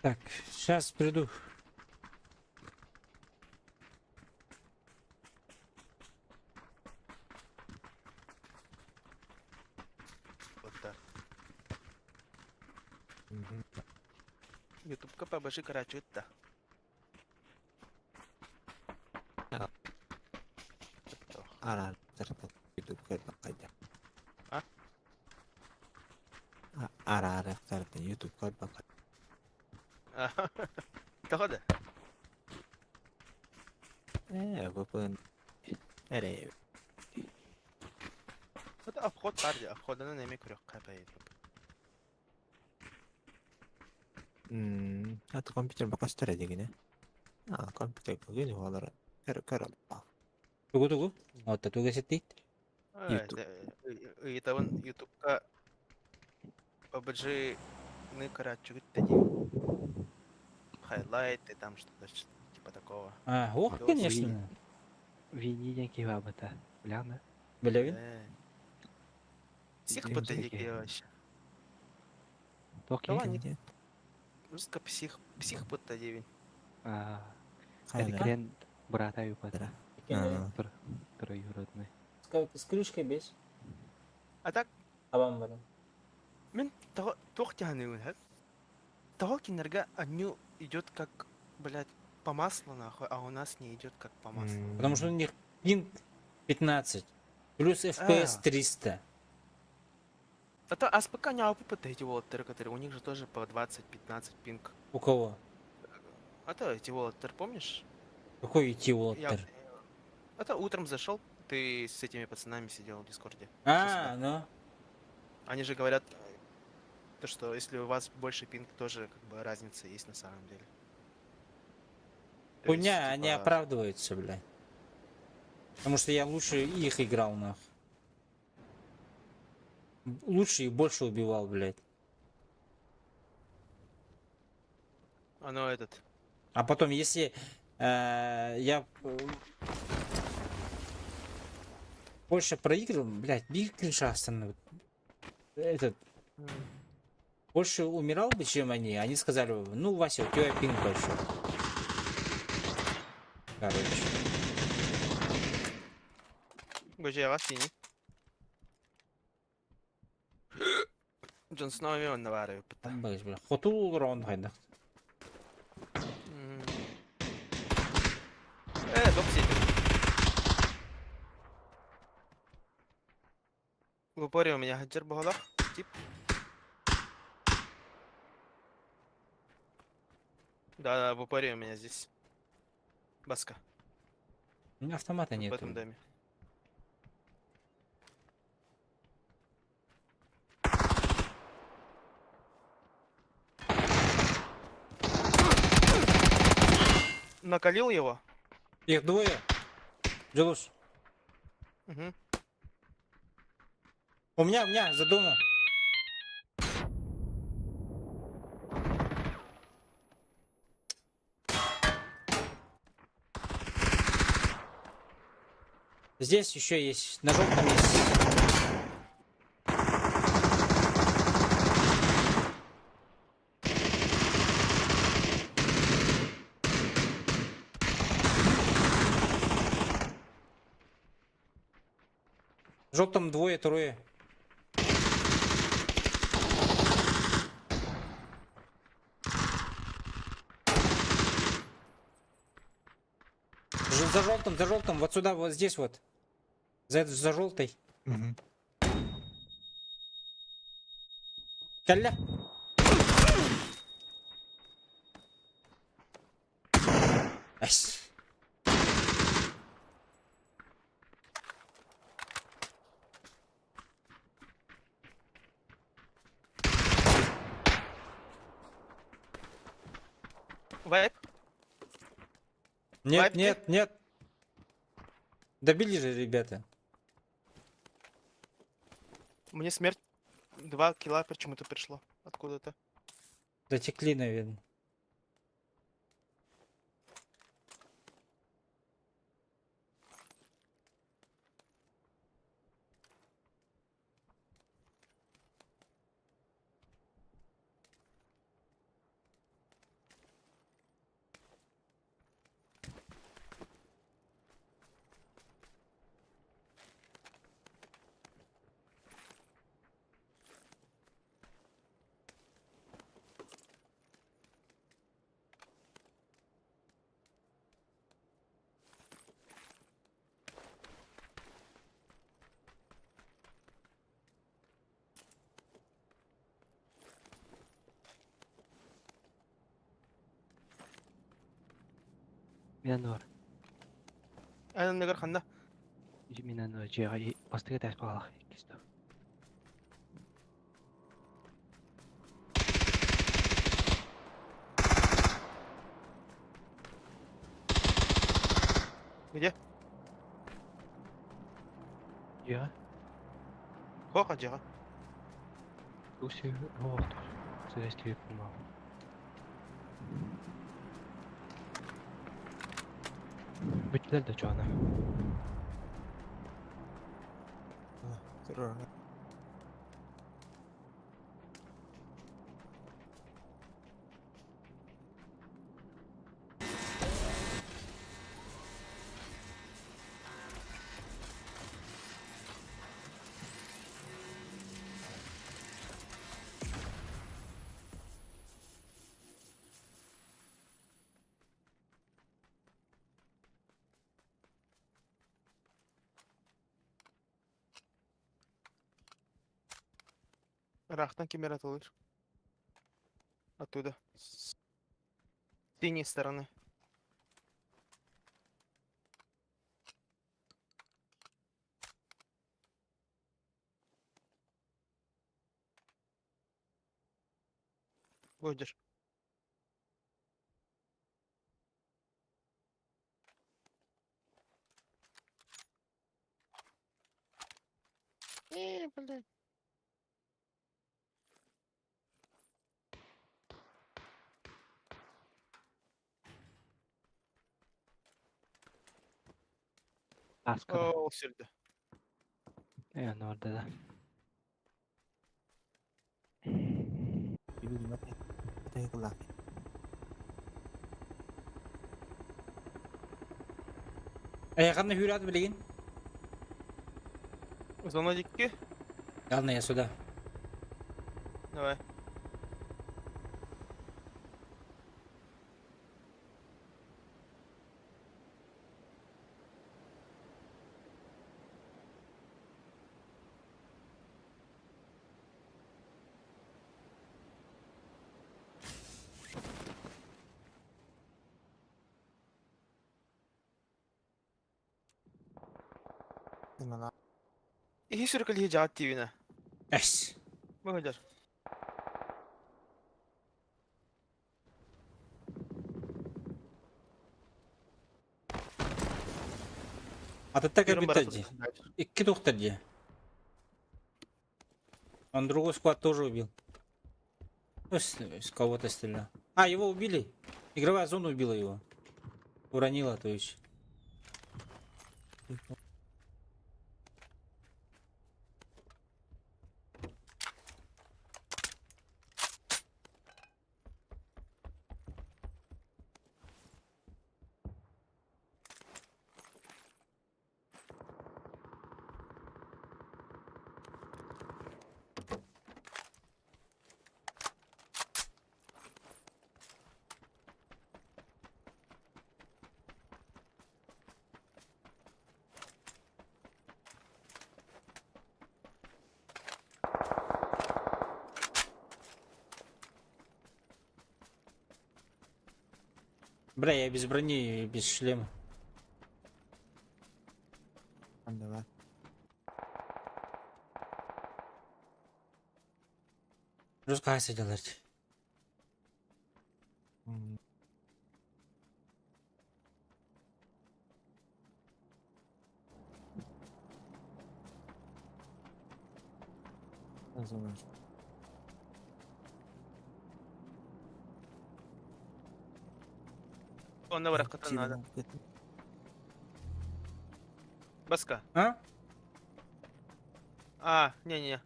Так, сейчас приду. Вот так. Мгм. Ютубка побожи карачутта. Араар ютубка бакайда. А? Араар ютубка бакай. Тоҕо да? Ээ, VPN. Эрэ. Это обход бар дии, обходынан эмиэ көрүөххэ бэйи. М, аты компьютер бакастар дегене. А, компьютер көгөн олар. Көр көр. Тугу тугу. Вот тугу сеттит. YouTube. Ыйытабын ютубка PUBG ны көрөөччүгүт да дии. Хайлайты там что-то типа такого. А, ох, Видос. конечно. Вини диэн киһи баабыта. Бляна. Билэбин. Псих Дим бытыйык всякие. вообще. Туох Давай, киһи? не- Русска псих, псих бытта диэбин. Аа, Хайда. Эдиклен брата юпата. А, Троюродный. С крышкой без. А так, Абам баран. мин того туох тяханыгын хэт. Того кинерга аню идет как, блядь, по маслу нахуй, а у нас не идет как по маслу. Потому что у них пинг 15. Плюс FPS А. 300. А то АСПК не АПП эти волотеры, которые у них же тоже по 20-15 пинг. У кого? А то эти волотеры, помнишь? Какой идти Я... Уолтер? А то утром зашел, ты с этими пацанами сидел в Дискорде. А, ну. Они же говорят, то, что если у вас больше пинг, тоже как бы разница есть на самом деле. То есть, Хуйня, они типа, оправдываются, бля. Потому что я лучше их играл, нах. Лучше и больше убивал, блядь. Оно этот. А потом, если я больше проигрывал, блядь, биг кринжа остановит. Этот, больше умирал бы, чем они. Они сказали, ну, Вася, у тебя пинг большой. Короче. Бу дьиэҕэ синий. Джон Сноу эмиэ онно баар эбиппит да. Бля, хоту олорон хайдах. Э, доп сиэтим. В упоре у меня хаджар буолар. Тип. Да, да, в упоре у меня здесь. Баска. У меня автомата В нет. этом доме. Накалил его? Их двое. Джулус. Угу. У меня, за домом. Здесь еще есть, на желтом есть. В желтом двое, трое. За желтым, за желтым, вот сюда, вот здесь вот. За желтой. Угу. Кэллэ. Ась. Вайп? Нет, Вайп нет, нет. Добили же, ребята. Мне смерть. 2 килла почему-то пришло. Откуда-то. Дотекли, наверное. Минанор. Эн ханна. Минанор дьиэҕэ бастакы этээс баҕалаах иккис дуу. Где? Дьиэҕэ Хоха дьиэҕэ. Тугу оһохтор. Сыгас тиийбит Бүттүлэр да чуона. Турар. Рахтан кемер атылыр. Оттуда. С синей стороны. Будешь. Э, блядь. Аскада. О, сюда. Э, норда да. Билбэт. Эйэхэнна хүүрат билигин? Зона дикки. Ладно, я сюда. Давай. Иһи сүрүкэлиһи дьаат тиибинэ. Эс. Быһыдьар. Атыттар кэлбиттэр дии. Икки тухтар дии. Он другой склад тоже убил. Ну, с кого-то стрелял. А, его убили. Игровая зона убила его. Уронила, то есть. Бля, я без брони и без шлема. Давай. Жестко сидел. Онно бараххытын наада. Баска. А? А, не-не.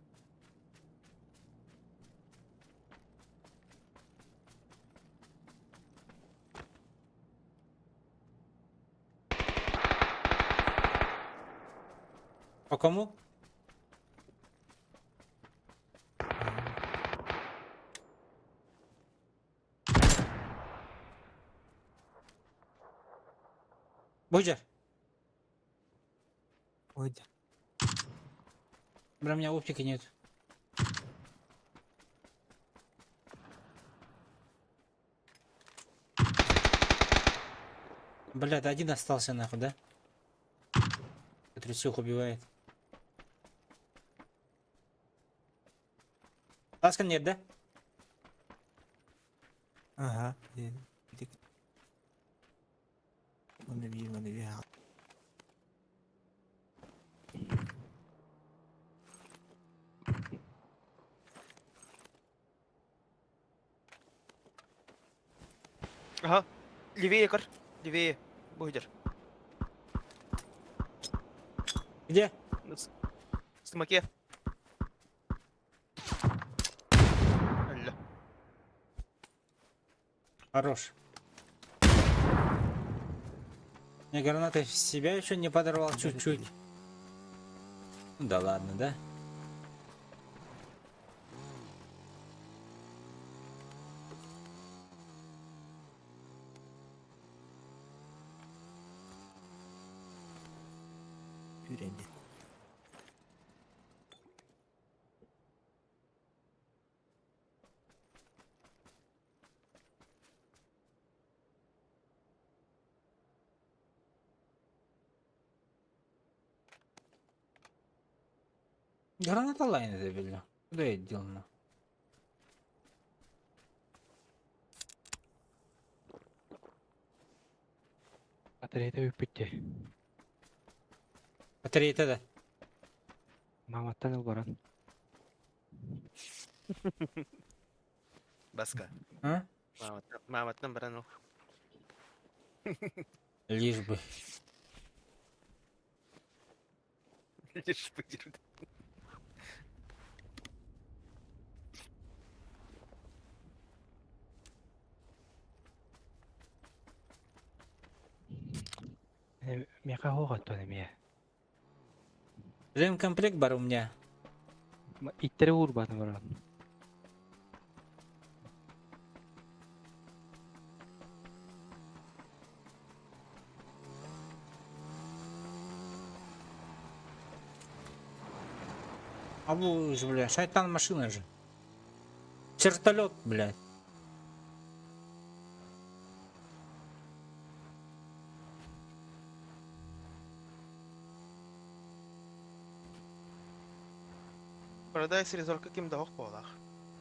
По кому? Буджер. Ой, Бля, у меня оптики нет. Бля, да один остался нахуй, да? Который всех убивает. Ласка нет, да? Ага. Маневи. Ага. Левее, кор. Левее. Будешь. Где? Смоке. Алло. Хорош. Я гранатой в себя еще не подорвал чуть-чуть. Ну да ладно, да? Пюренди. Граната лайн это бля. Куда я дел на? Батарейта бүппүттэ. Батарейка да. Маматтан ыл баран. Баска. А? Маматтан баран ол. Лишь бы. Лишь бы дерут. Миэхэ суох оттон эмиэ. Ремкомплект бар у меня. Иттэри уурбатым баран. А бу, бля, шайтан машина же. Чертолет, блядь. Paradise Resort ким да ох буолах.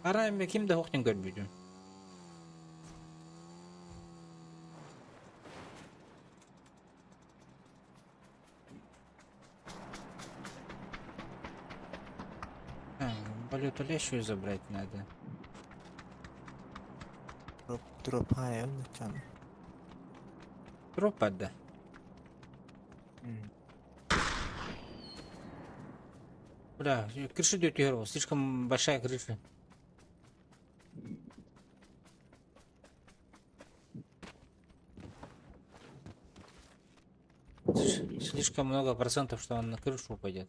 Арай ким да хохтин көрбүтүм. А, валюту лещу забрать надо. Дроп, дроп хайа чан. Дроп да. Бля, крыша идет слишком большая крыша. Слишком много процентов, что он на крышу упадет.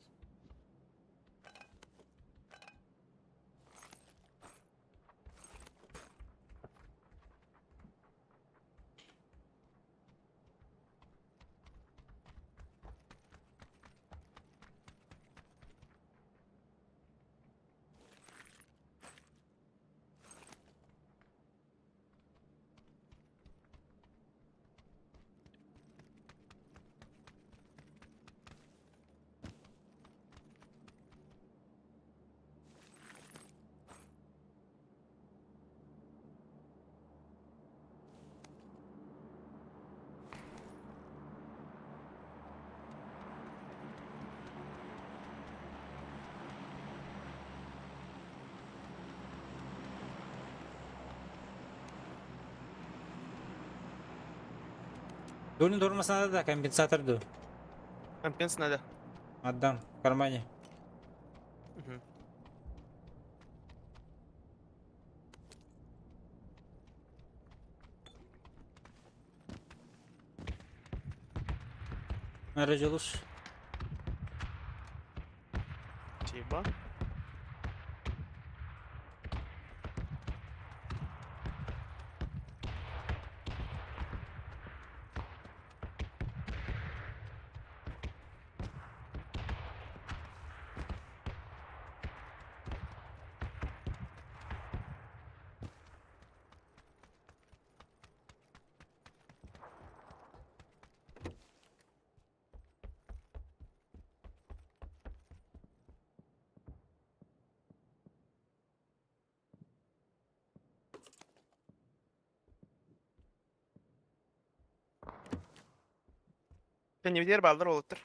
Дурин тормоз надо, да, компенсатор ду. Компенс надо. Отдам в кармане. Угу. Родилась. Спасибо. Ты не балдар олуттар.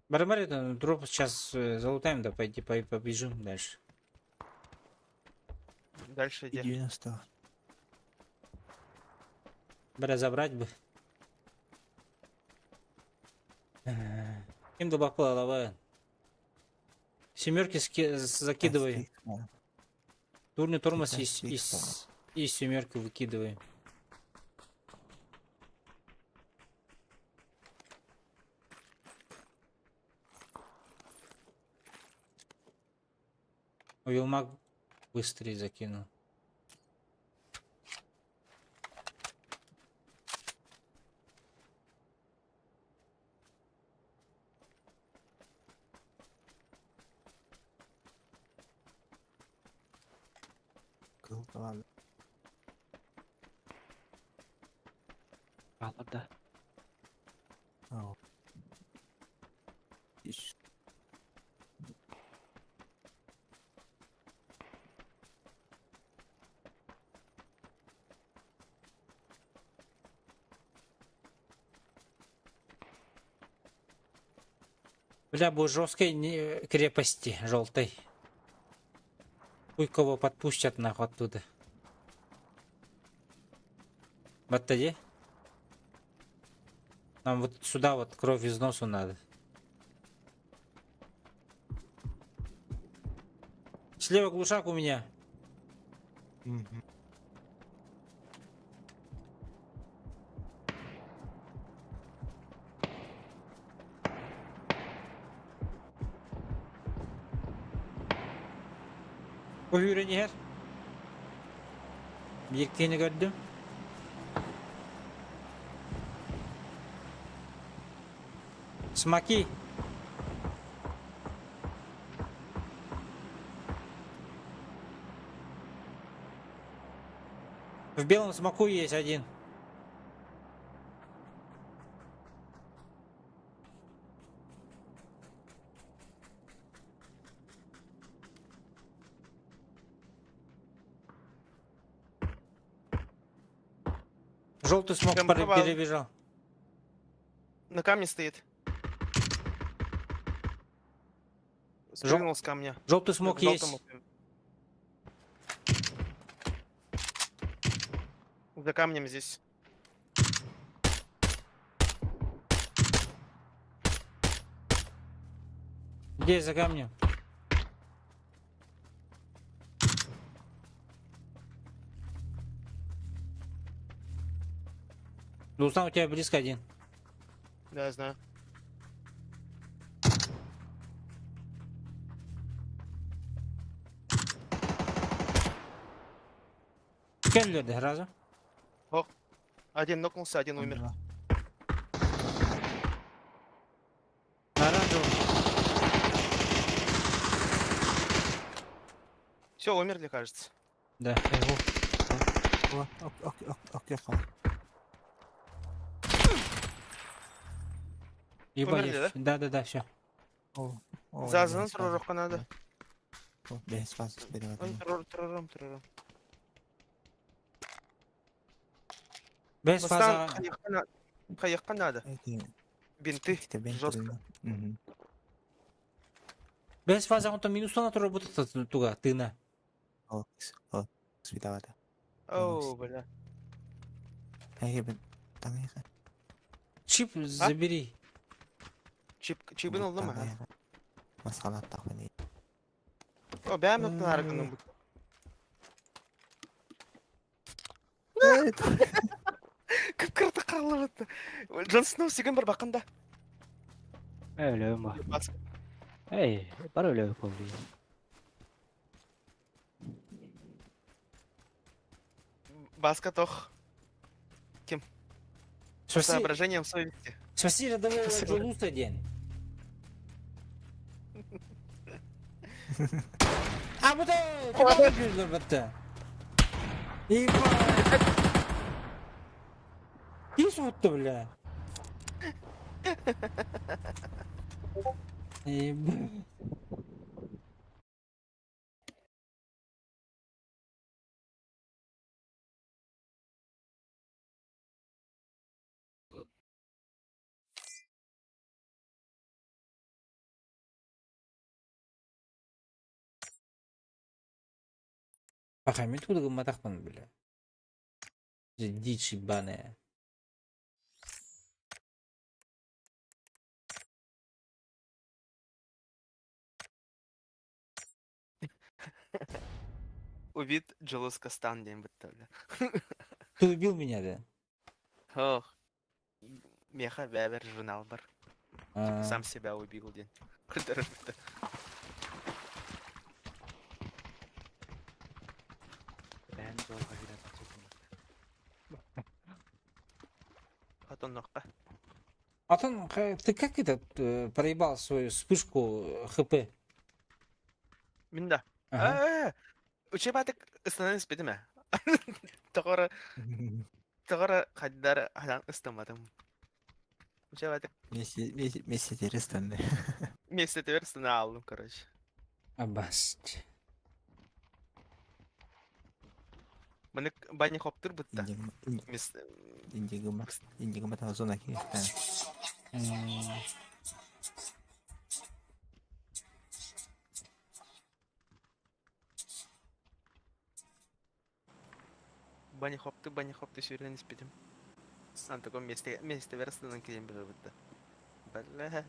Барбари, дроп сейчас залутаем, да пойди побежим дальше. Дальше где? 90. Бля, забрать бы. Ким добавила, давай. Семерки закидывай. Турный тормоз и семерки выкидывай. Вилмак быстрее закинул. Алар да. Бля, будет жесткой крепости желтой. Хуй кого подпустят нахуй оттуда. Вот где? Нам вот сюда вот кровь из носу надо. Слева глушак у меня. Угу. Көһүүрэн иһэр. Биир киһини көрдүм. Смоки. В белом смоку есть один. Желтый смог Прям провал. перебежал. На камне стоит. Спрыгнул с камня. Желтый смог К есть. желтому. За камнем здесь. Где за камнем? Дуслан, у тебя близко один. Да, я знаю. Келлерді сразу. Один нокнулся, один умер. На оранжевом. Все, умерли, кажется. Да. Умерли, Ебать. Да, да, да, все. За зон туророхха надо. Бэс фаз Ой, турором, турором. Без Бастан, фаза. хайыққа надо. Бинты. Жестко. Без фаза он там минус на работает туга, тына. Свидавата. Оу, бля. Чип забери. Чип, чибін oldu mu? Масалат тахмани. О, бәм өптін арқының бұ. Кып-кырты қалып өтті. Джон Сноу сеген бір бақында. Өлөм ба. Бас- Эй, бар өлөм болду. Баска тох. Спаси, Соображением совести. спаси рядового Джулуса день. А вот это! Ебать! Кис вот бля. Ебать. Пахами откуда гымматахпын, бля. Дичь ебаная. Убит Джулус Кастан день бітті, бля. Ты убил меня, да? Ох. Меха бәбір журнал бар. А, Сам себя убил день. Күлдіріп бітті. Бән жолға кирет. Потом ноққа. Антон, ты как этот проебал свою вспышку ХП? Минда. Ага. Э, Учебатык ыстанан іспеді ме? Тоғыры, тоғыры қаддар адам ыстамадым. Учебатык Месси терестен. месте тевер ыстана алдым, короче. Абас. Мені баня хоптыр бітті. Мис... Индигыма. Индигыма та зона киһи. М, Баня хопты, баня хопты сүйрен іспедім. Ан таком месте, месте вер ыстанан келген бір бітті. Бля.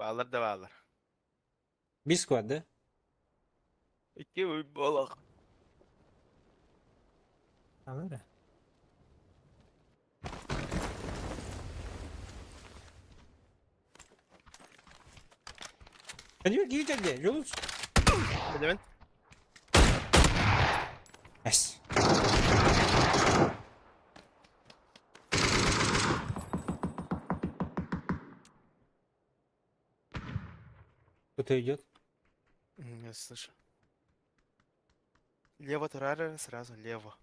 Баалар да баалар. Бискват, да? Икки ый буолах. Камера. Hadi gir geldi. Yoluz. Билэбин. Эс. Кто-то идет? Я слышу. Лево тарара, сразу лево.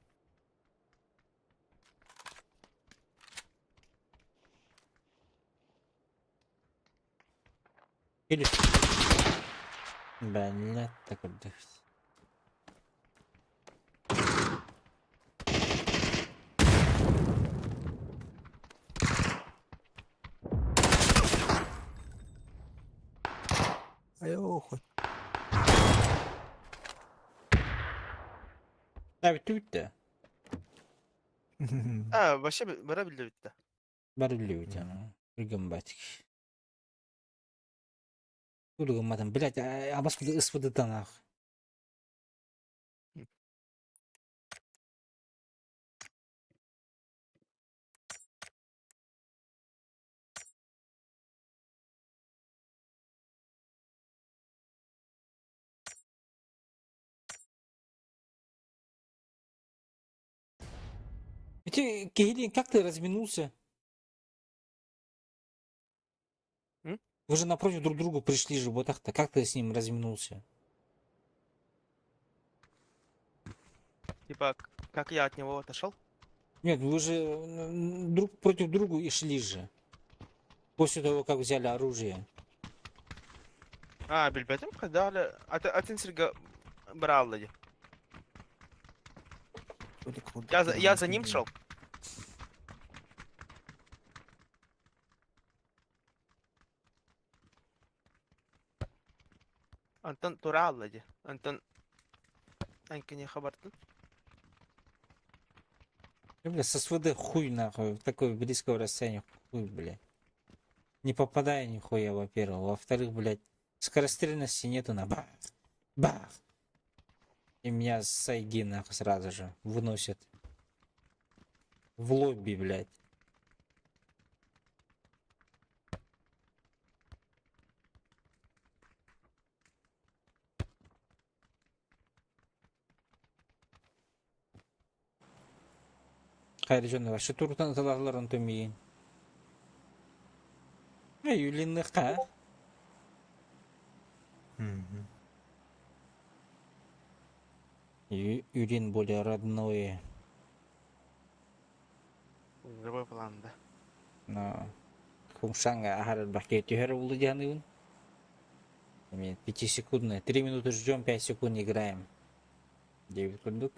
Или... Блядь, так вот. Айоо. Да, bitti bitti. А, вообще бара биллибит да. Бары билбит аны. Үргөн батик. Үргөн блядь, абас ысфыдытан ах. Эти, Кирилл, как ты разминулся? М? Вы же напротив друг друга пришли же, вот так-то. Как ты с ним разминулся? Типа, как я от него отошел? Нет, вы же друг против друга и шли же. После того, как взяли оружие. А, билбэтим, когда атын сиргэ брал Я за ним шел. Антон туралла ди. Антон Анькини хабартын. Бля, со СВД хуй нахуй, в такое близкое расстояние хуй, бля. Не попадая нихуя, во-первых. Во-вторых, блядь, скорострельности нету на бах, бах. И меня с сайги нахуй сразу же выносят. В лобби, блядь. Хайржон вообще туртан талаларын төмейін. Эй, юлинныха. Юлин более родное. Другой план, да. Но Хумшанга ахарар бахке түһэр улу дианыбын. Имеет пятисекундная. 3 минуты ждем, 5 секунд играем. 9 курдук.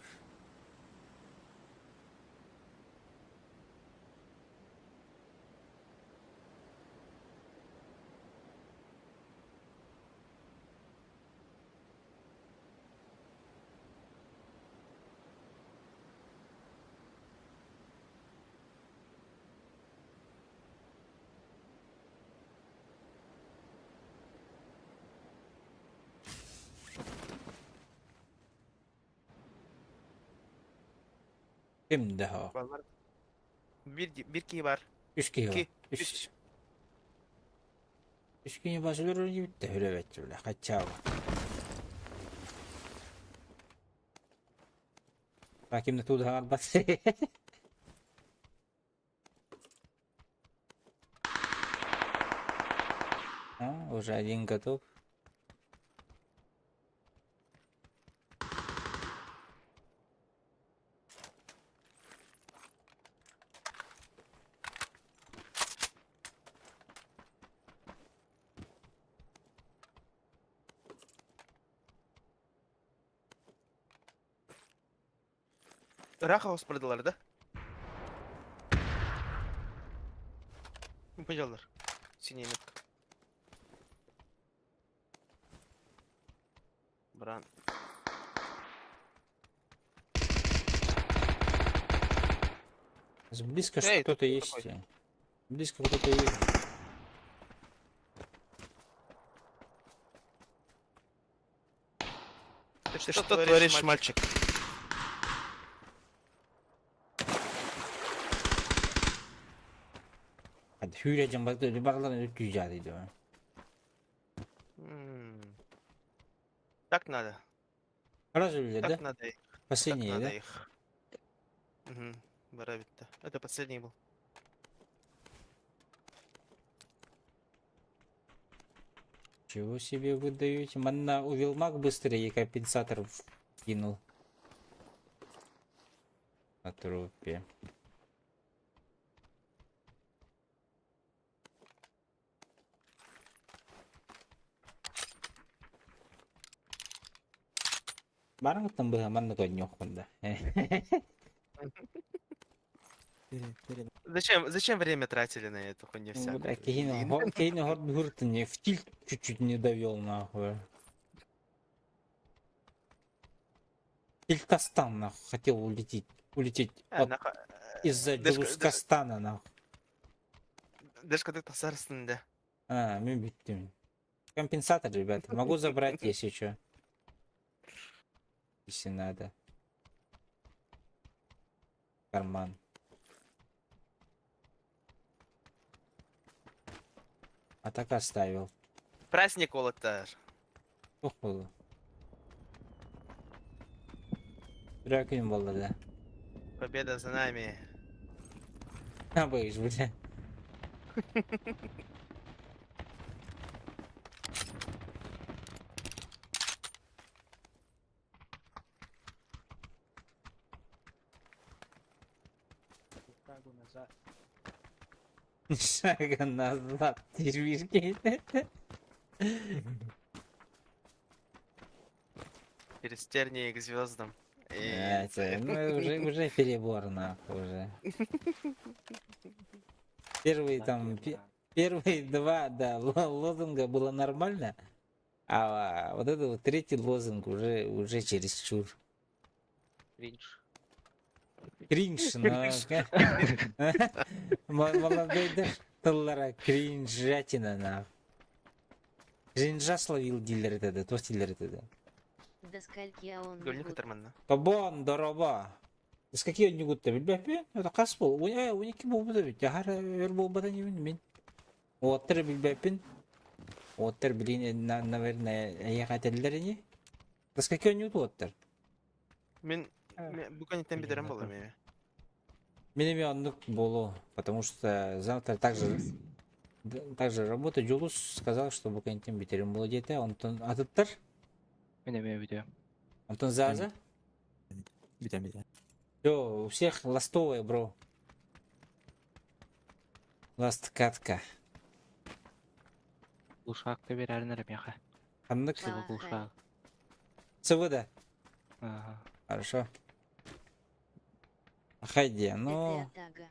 Ким да Баллар. Бир киһи баар. Үс киһи Икки, Үс. үс. Үс киһи басылыр бүтте хүлэбэт бля хотя бы. Акимна туда арбат. А, уже один готов. Ыраах бардылар да? Пойдёллар. Синий метка. Бран. Близко Эй, что-то кто есть. такой? Близко кто-то есть. Ты что творишь, мальчик? Hűre дьон барыларын өлтүүжаады дөө. М. Так надо. Раз өллө Так да? надо их. Так Последний, надо да? их. Угу. Барабитта. Это последний был. Чего себе вы даете? Манна увел маг быстрее компенсатор кинул. На трупе. Бараҥыттан быһа манна көнньүөхпүн да. Зачем, зачем время тратили на эту хуйню Бля, всякую? киһини Блин. киһини хор не в тильт чуть-чуть не довел нахуй. Тильтостан нахуй хотел улететь. Улететь А, от нахуй, из-за Джулускастана нахуй. Дэшка ты тасарсын, да. А, мен бүттүм. Компенсатор, ребята. Могу забрать, если что. Если надо. Карман. А так оставил. Праздник олоттар. Туох буолла? Үрэ буолла да. Победа за нами. А, боишь, бля. Шагу назад. Шага назад, тервишки. Через тернии к звездам. Это, ну, уже перебор, нахуй, уже. Первые там, первые два, да, лозунга было нормально, а вот это вот третий лозунг уже чересчур. Кринж. Кринж, но... Молодой тыллара кринжатина, нахуй. Кринжа словил дилер это, то дилер это. До скольки он Гөлник гуд? Тарманна. Табон, дороба. С какие они гудта, билбэппин? Это хас бол. Он iki болбута бит. Яхар өр болбата не мин. Оттер билбэппин. Оттер блин, наверное, яхателлер не. С какие они оттер? Мен бу коннектен битерем болом эми. Мен эми оннук болу, потому что завтра также работа. Жулус сказал, что бу кентин битерим болу диэтэ. Онтон атыттар. Мен эмиэ бүтүөм. Онтон Заза. Бүтэн бүтэн. Все, у всех ластовая, бро. Ласт катка. Глушакты берәринер миэхэ. Ханнык. Сылы глушак. ЦВД. Ага. Хорошо. Хайди, ну... Это Атага.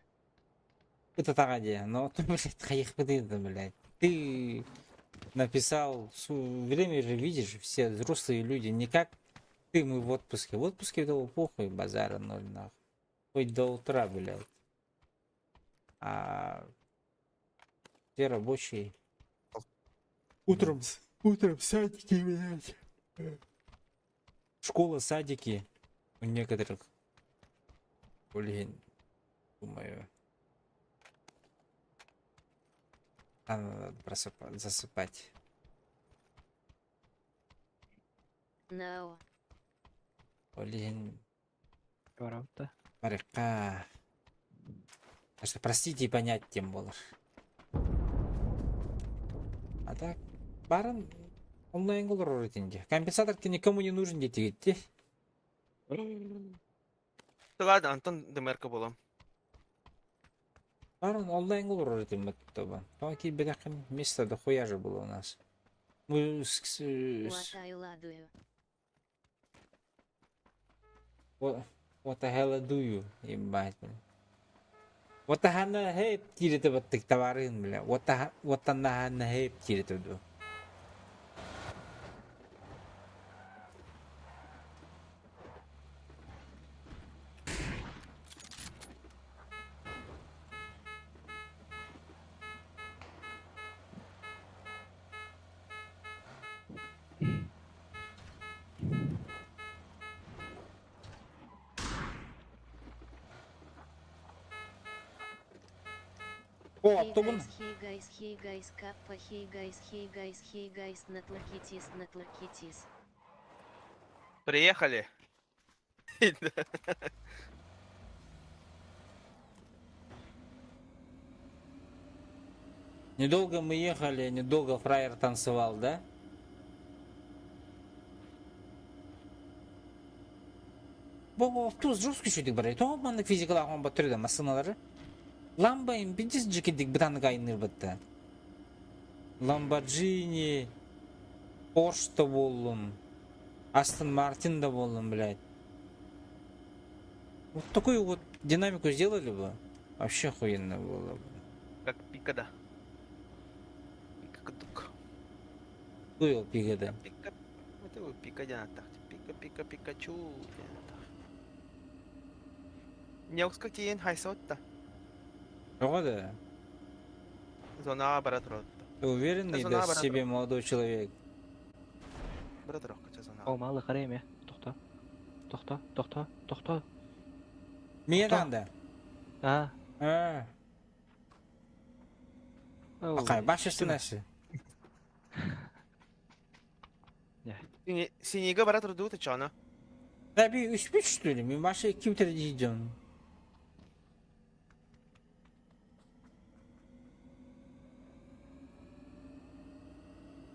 Это тагади, но ты, блядь, хаехпыды, блядь. Ты написал, время же видишь, все взрослые люди, не как ты, мы в отпуске. В отпуске этого похуй, базара ноль, нахуй. Хоть до утра, блядь. А все рабочие. Утром, утром садики, блядь. Школа, садики у некоторых. Блин, думаю. Там надо засыпать. Нао. Блин, Барабыта. барыка. Так что простите и понять тем болар. А так, барын онлайн олорор этинде. Компенсатор никому не нужен дети те. Да ладно, Антон Демерко болом. Барын онлайн олорор этим тоба. Токи бедакын место дохуя же было у нас. Мы с, Уатаю ладую. What the hell do you, ебать, бля. What the hell hey тирете баттык товарын, бля. What the hell тирете ду. О, Hey автобус. guys, hey guys, hey guys, kappa, hey guys, hey guys, hey guys, натлакитис, натлакитис. Приехали. Недолго мы ехали, недолго фраер танцевал, да? Бу автобус жесткий чүдүк бар. Тоҕо маннык физикалаах оҥорботтор да массыыналары? Ламба импидис дьикидик бытанык айынныыр бытта. Ламборджини, Порш да буоллун, Астон Мартин да буоллун, блядь. Вот такую вот динамику сделали бы, вообще охуенно было бы. Как пикада. Пикадук. Туйал пигада. Пика. Это пика диэн Пика пика Пикачу диэн Неокска тиийэн хайсаотта. Тоҕо да? Зонаҕа бара турар. Ты уверенный да в себе молодой человек? Бара турар зонаҕа. О, малы қарай ме. Тоқта. Тоқта, тоқта, тоқта. Миэ да? А. А. Акай, башысы наши. Синега бара турду ты чана. Да би үс что ли? Мен башы ким жейдім.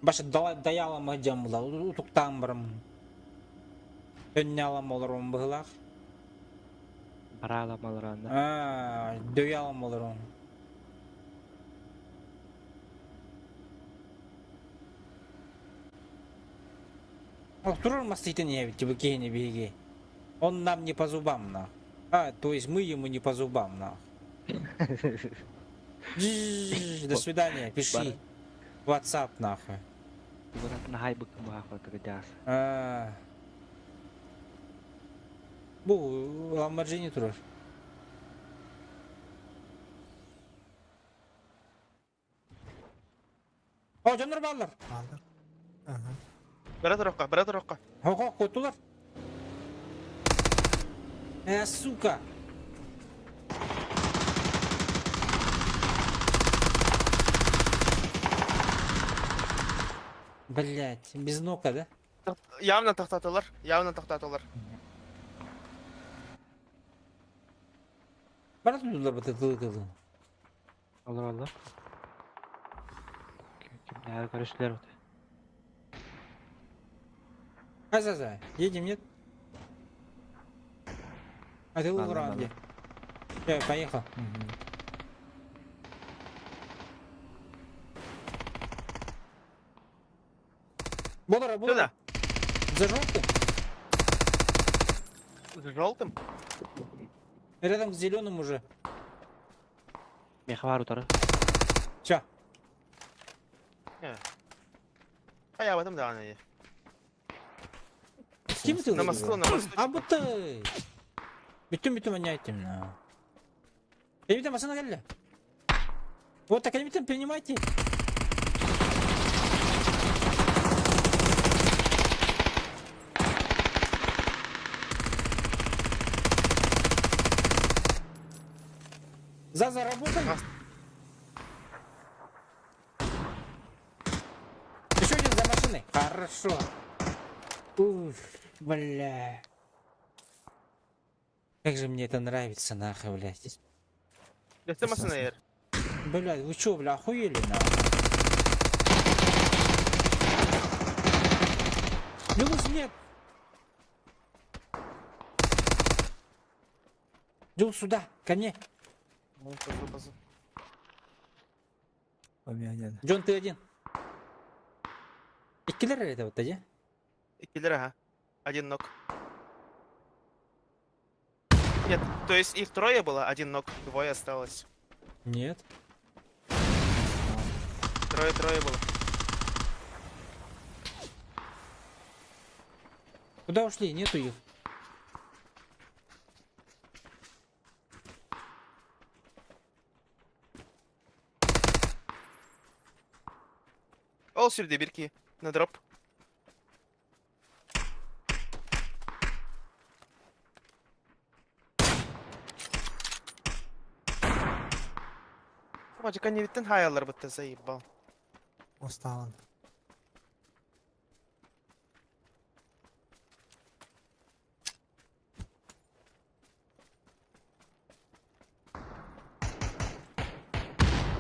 Башы даялама жамыла, утуктаан барым. Өнне алам олорум быһылах. Бара аламалар А, дөй алам олорум. Турар мастыйтын я ведь типа кени беги. Он нам не по зубам, нах. А, то есть мы ему не по зубам, нах. До свидания, пиши. WhatsApp, нахуй. А. Бу Ламборджини турар. О, дьоннор бааллар. Бааллар. Ага. Бара турукка, бара турукка. Хо-хо, куттулар. Э, сука. Блять, без нока, да? Явно тоқтатылар, явно тоқтатылар. Бара тудулар бу тылы тылы. Алар алар. Кимнәр көрүшләр өтө. Азаза, едем, нет? А ты Ладно, в раунде. Я поехал. Бодора, Бодора. За желтым? За желтым? Рядом с зеленым уже. Мехвар утары. Все. А я в этом да, она Ким ты? На мосту, на мосту. А будто. Бүтүн бүтүн маняйтым на. Элбитен басына келді. Вот так элбитен принимайте. За работай. Еще один за машиной. Хорошо. Уф, бля. Как же мне это нравится, нахуй, блядь. Блядь, вы чё, бля, охуели, нахуй? Дюлус нет! Дюлус сюда, ко мне. Джон, ты один. Иккилер это вот, где? Иккилер, ага. Один ног. Нет, то есть их трое было, один ног, двое осталось. Нет. Трое-трое было. Куда ушли? Нету их. Ол сюда бирки. На дроп. Бачка небиттен хаяллар бытта заебал. Остаалан.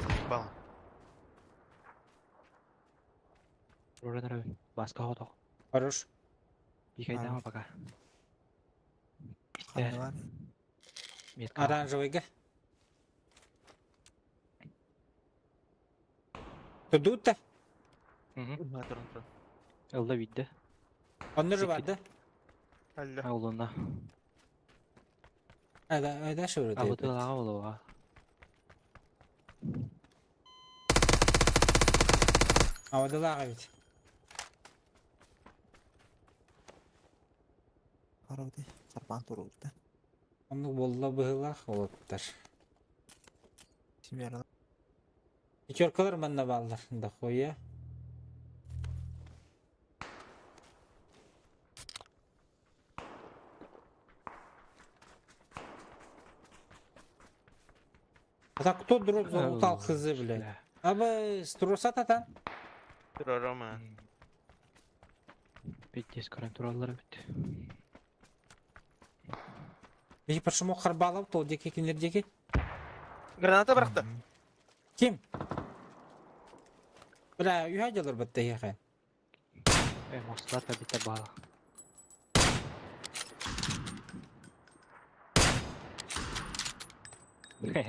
Заебал. Уран эрэ Баска хотох. Хорош. Пикайдаама пока. Ханна бар? Метка. Оранжевыйга. Тудут-то? Мгм. Турун турун. Ылла видде. Онно же бар да? Алло. Олуна. А, да, дальше вроде. Абытылаға болуға. А вот ведь. Харабыты. Сарпаан туругута. Оннук буолла быһыылаах олоттар. Симера. Пятеркалар манна бааллар. Дохуя. А так кто дроп залутал хз, блядь? Абы струса татан. Тура Рома. Пиздец, көрөн тураллар бит. Бии почему харбалов то деки кинер деки? Граната бырахта. Ким? Бля, үйә дьалар бытта яхай. Э, мостар да битэ баала.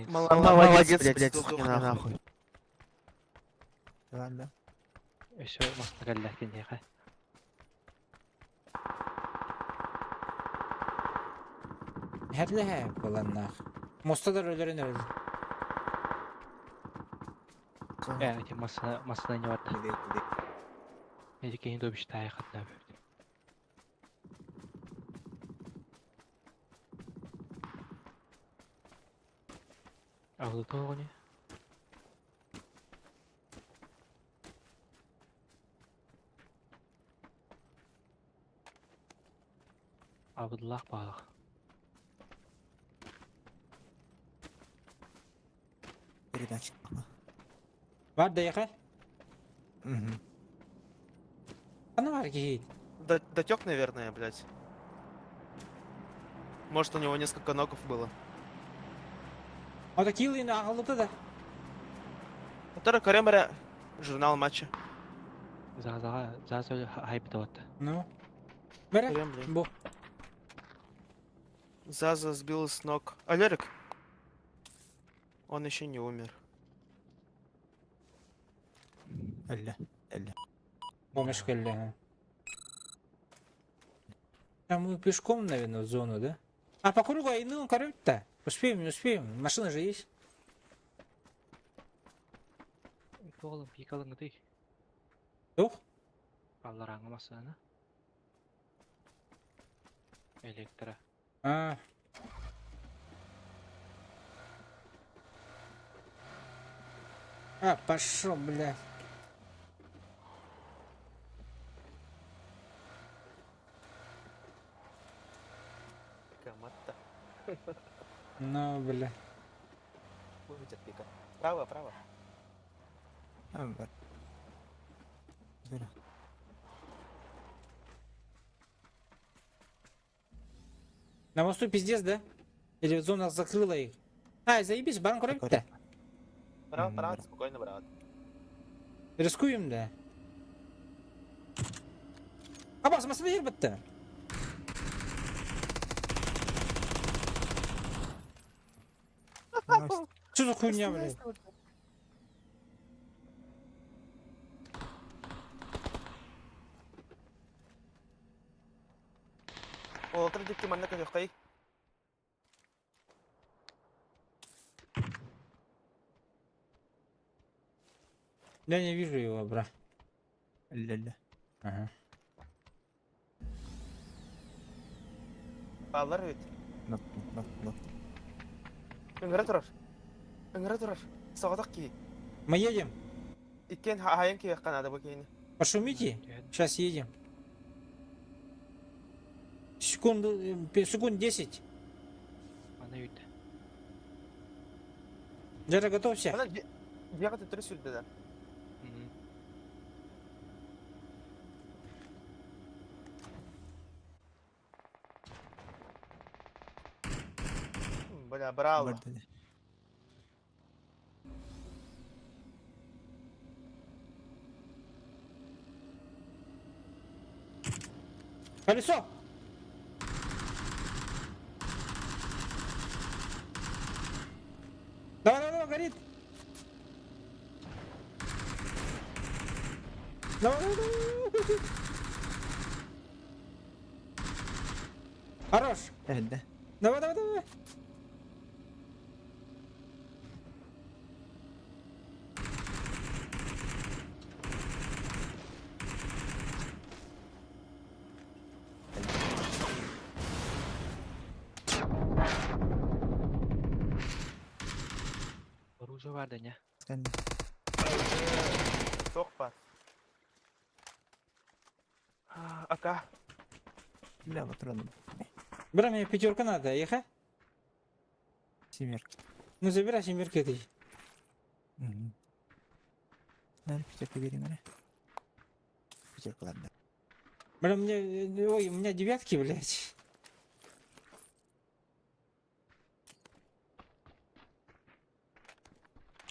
Молодец, блядь, сдохни нахуй. Ладно. Өссө маста кэллэ киниэхэ. Хәрләһә буланнах. Мосталар өлөрөн өлөр. Э, эти масса масса не барда. Иди, иди. Эти киһи добиштаайы хатна бит. Абыты оҕони. Абыдылаах баалах. Передача. Бар да яхай. Угу. Аны бар киһи. Дотек, наверное, блядь. Может, у него несколько ногов было. Ата килин ағылыты да. Который Каремера журнал матча. Зазаға заза хайбыта батта. Ну. Бәрі. Карем, блин. Бу. Заза сбил с ног. Алерик? Он еще не умер. Элле. Элле. Помощь келли. Там мы пешком, наверное, в зону, да? А по кругу айны короче-то. Успеем, не успеем. Машина же есть. Тоғылым пикалың ты. Тух. Аллараңы массаны. Электро. А. А, пошел, блядь. Каматта. Ну, бля. Выведет пика. Право, право. Бар. Бера. На мосту пиздец, да? Или зона закрыла их? Ай, заебись, баран курайт-то. Право, М, право, да. спокойно, брат. Рискуем, да? Абас, масада ер бітті. Что за хуйня, блядь? Олтыр дикки манна көтөхтэй. Я не вижу его, бра. Элле. Ага. Баалар бит. Нок, нок, нок. Ыҥыра турар. Ыҥыра турар. Соҕотох киһи. Мы едем. Иккиэн хаайан киһиэххэ наада бу киһини. Пошумите. Сейчас едем. Секунду, секунд 10. Ана үйді. Джера, готовься. Ана. Дьиэҕэ төттөрү сүүрдэ да. Мгм. Бля, браво. Бардыны. Колесо! Давай, давай, давай, горит! Давай, давай, давай. Хорош! Эрдэ. Давай, давай, давай! Оружие бар да не. Сканди. Туох баар. Ака. Бля, патроны. Бра, мне пятерка надо, еха? Семерки. Ну забирай семерки ты. Угу. Наверное, пятерку берем, или? Пятерку, ладно. Бля, у меня, ой, у меня девятки, блядь.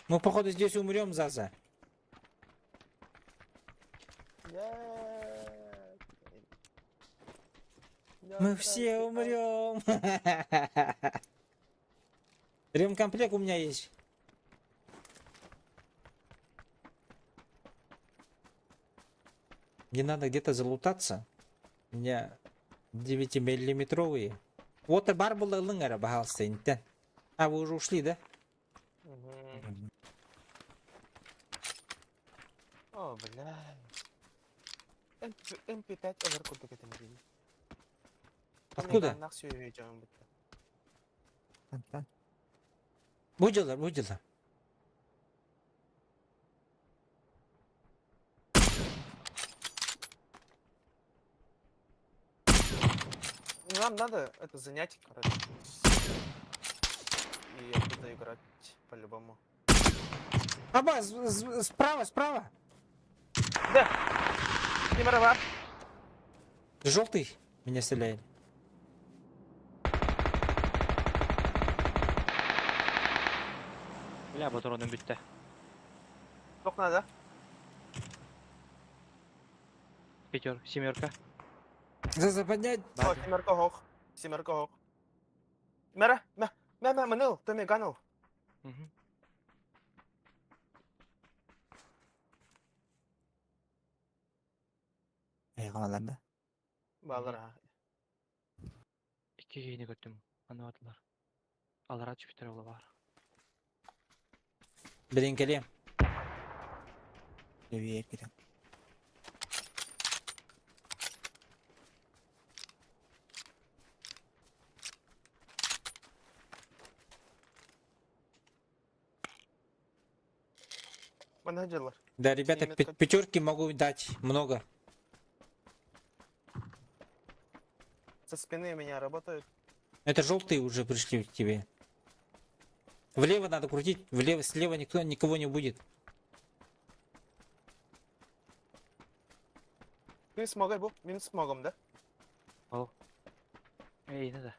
Мы, походу, здесь умрем, Заза. Мы все умрем. Ремкомплект у меня есть. Мне надо где-то залутаться. У меня 9-миллиметровые. Вот и бар было лынгара, пожалуйста, интен. А, вы уже ушли, да? Мгм. О, бля. MP5 ылар курдук этим дии. Откуда? Нах сүйү дьон бутта. Антон. Будила, будила. Нам надо это занять, короче. И я буду играть по-любому. Аба, справа, справа. Да! Кимарова! Желтый меня стреляет. Бля, патроным бүттэ. Туох надо? Пятер, семерка. Заза поднять. О, семерка хох. Семерка хох. Мэра, мэ, мэ, мэ, мэныл, Томми ганыл. Мгм. Эй, ладно. Балар, а. Икки киһини көрдүм. Аны бардылар. Алара түспүттэр ола бар. Блин, кэлиэм. Привет, Кирилл. Менеджерлар. Да, ребята, пятерки могу дать много. Со спины у меня работают. Это желтые уже пришли к тебе. Влево надо крутить, влево, слева никто никого не будет. Мин смогай бу. Мин смогом, да? Эй, надо.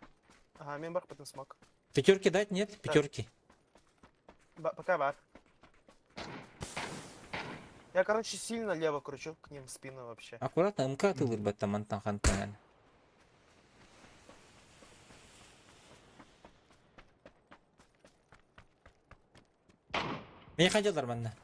Ага, мин бар потом смог. Пятерки дать? Нет? Пятерки. Пока бар. Я, короче, сильно лево кручу к ним в спину вообще. Аккуратно, МК ты вырбат там Антон Хантан. Меня хотел нормально.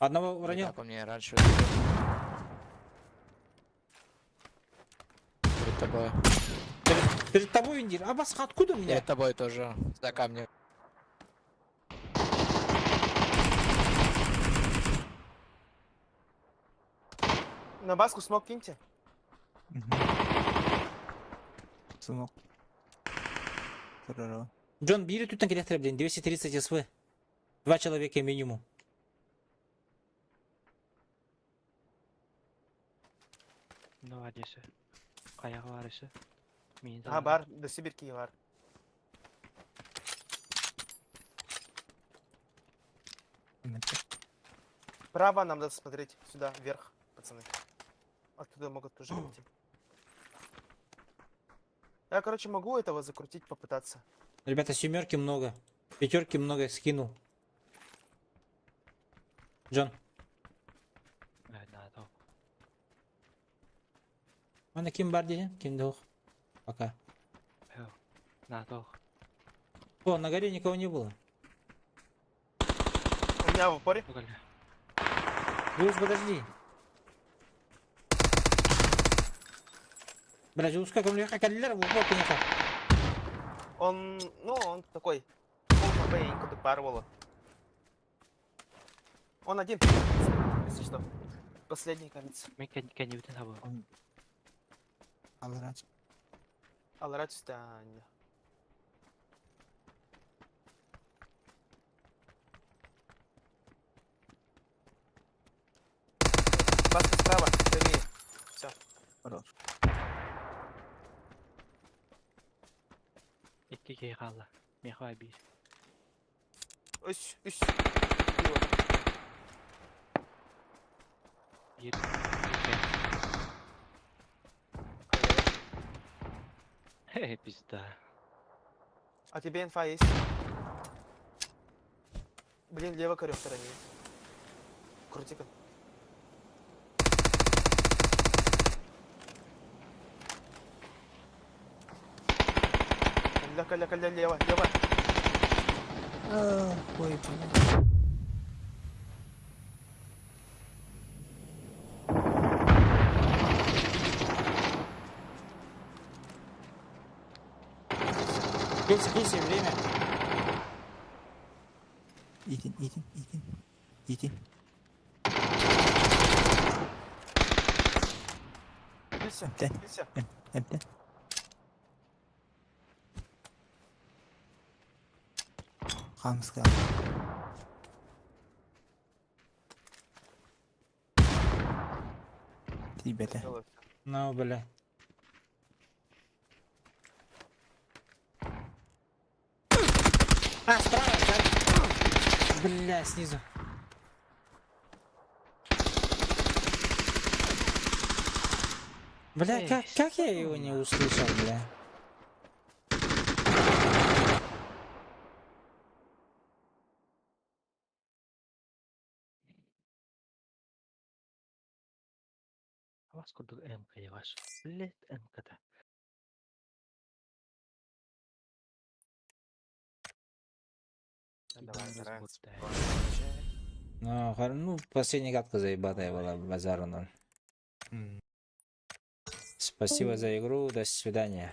Одного уронил. Так, он мне раньше убил. Перед тобой. Перед тобой, Индир. А бас, откуда у меня? Перед тобой тоже. За камнем. На баску смог киньте. Угу. Смог. Здорово. Дьон биир өттүттэн кэлиэхтэрэ блин, 230 СВ. Два человека минимум. Ну, адесы. Хайаҕа баар өссө? Миин А, бар, до Сибирки бар. Право нам надо смотреть сюда, вверх, пацаны. Оттуда могут тоже выйти. Я, короче, могу этого закрутить, попытаться. Ребята, семерки много. Пятерки много скинул. Джон, Надо. аны ким бар диэн? Ким да Пока. Надо. О, на горе никого не было. У меня в упоре. Джулс, подожди. Бля, Джулс, как он каллер, в упор конечно. Он, ну, он такой. Пол хп и парвола. Он один, если что. Последний, кажется. Мен кэннибитин хаба. Аллараа. Аллара түстэ. Баста справа, правее. Все. Хорош. Икки киһи хаалла. Миэхэ биир. Үс, үс. Было. Биир. Икки. Хе, пизда. А тебе инфа есть? Блин, лево корректора не. Крути-ка. Ля, ля, ля, лево, лево. Ой, блин. Пейся, пейся, время. Иди, иди, иди. Иди. Бился, Да. бился. Эмтэ. Хамска. Тибете. Сделаю всё. Ну, бля. А, справа, да? Бля, снизу. Бля, Эй, как я его не услышал, бля? Вас курдук МК ваш. Блять, МК-да. Давай, стараемся. Ну, ну, последняя катка заебатая была, базару ноль. Спасибо за игру, до свидания.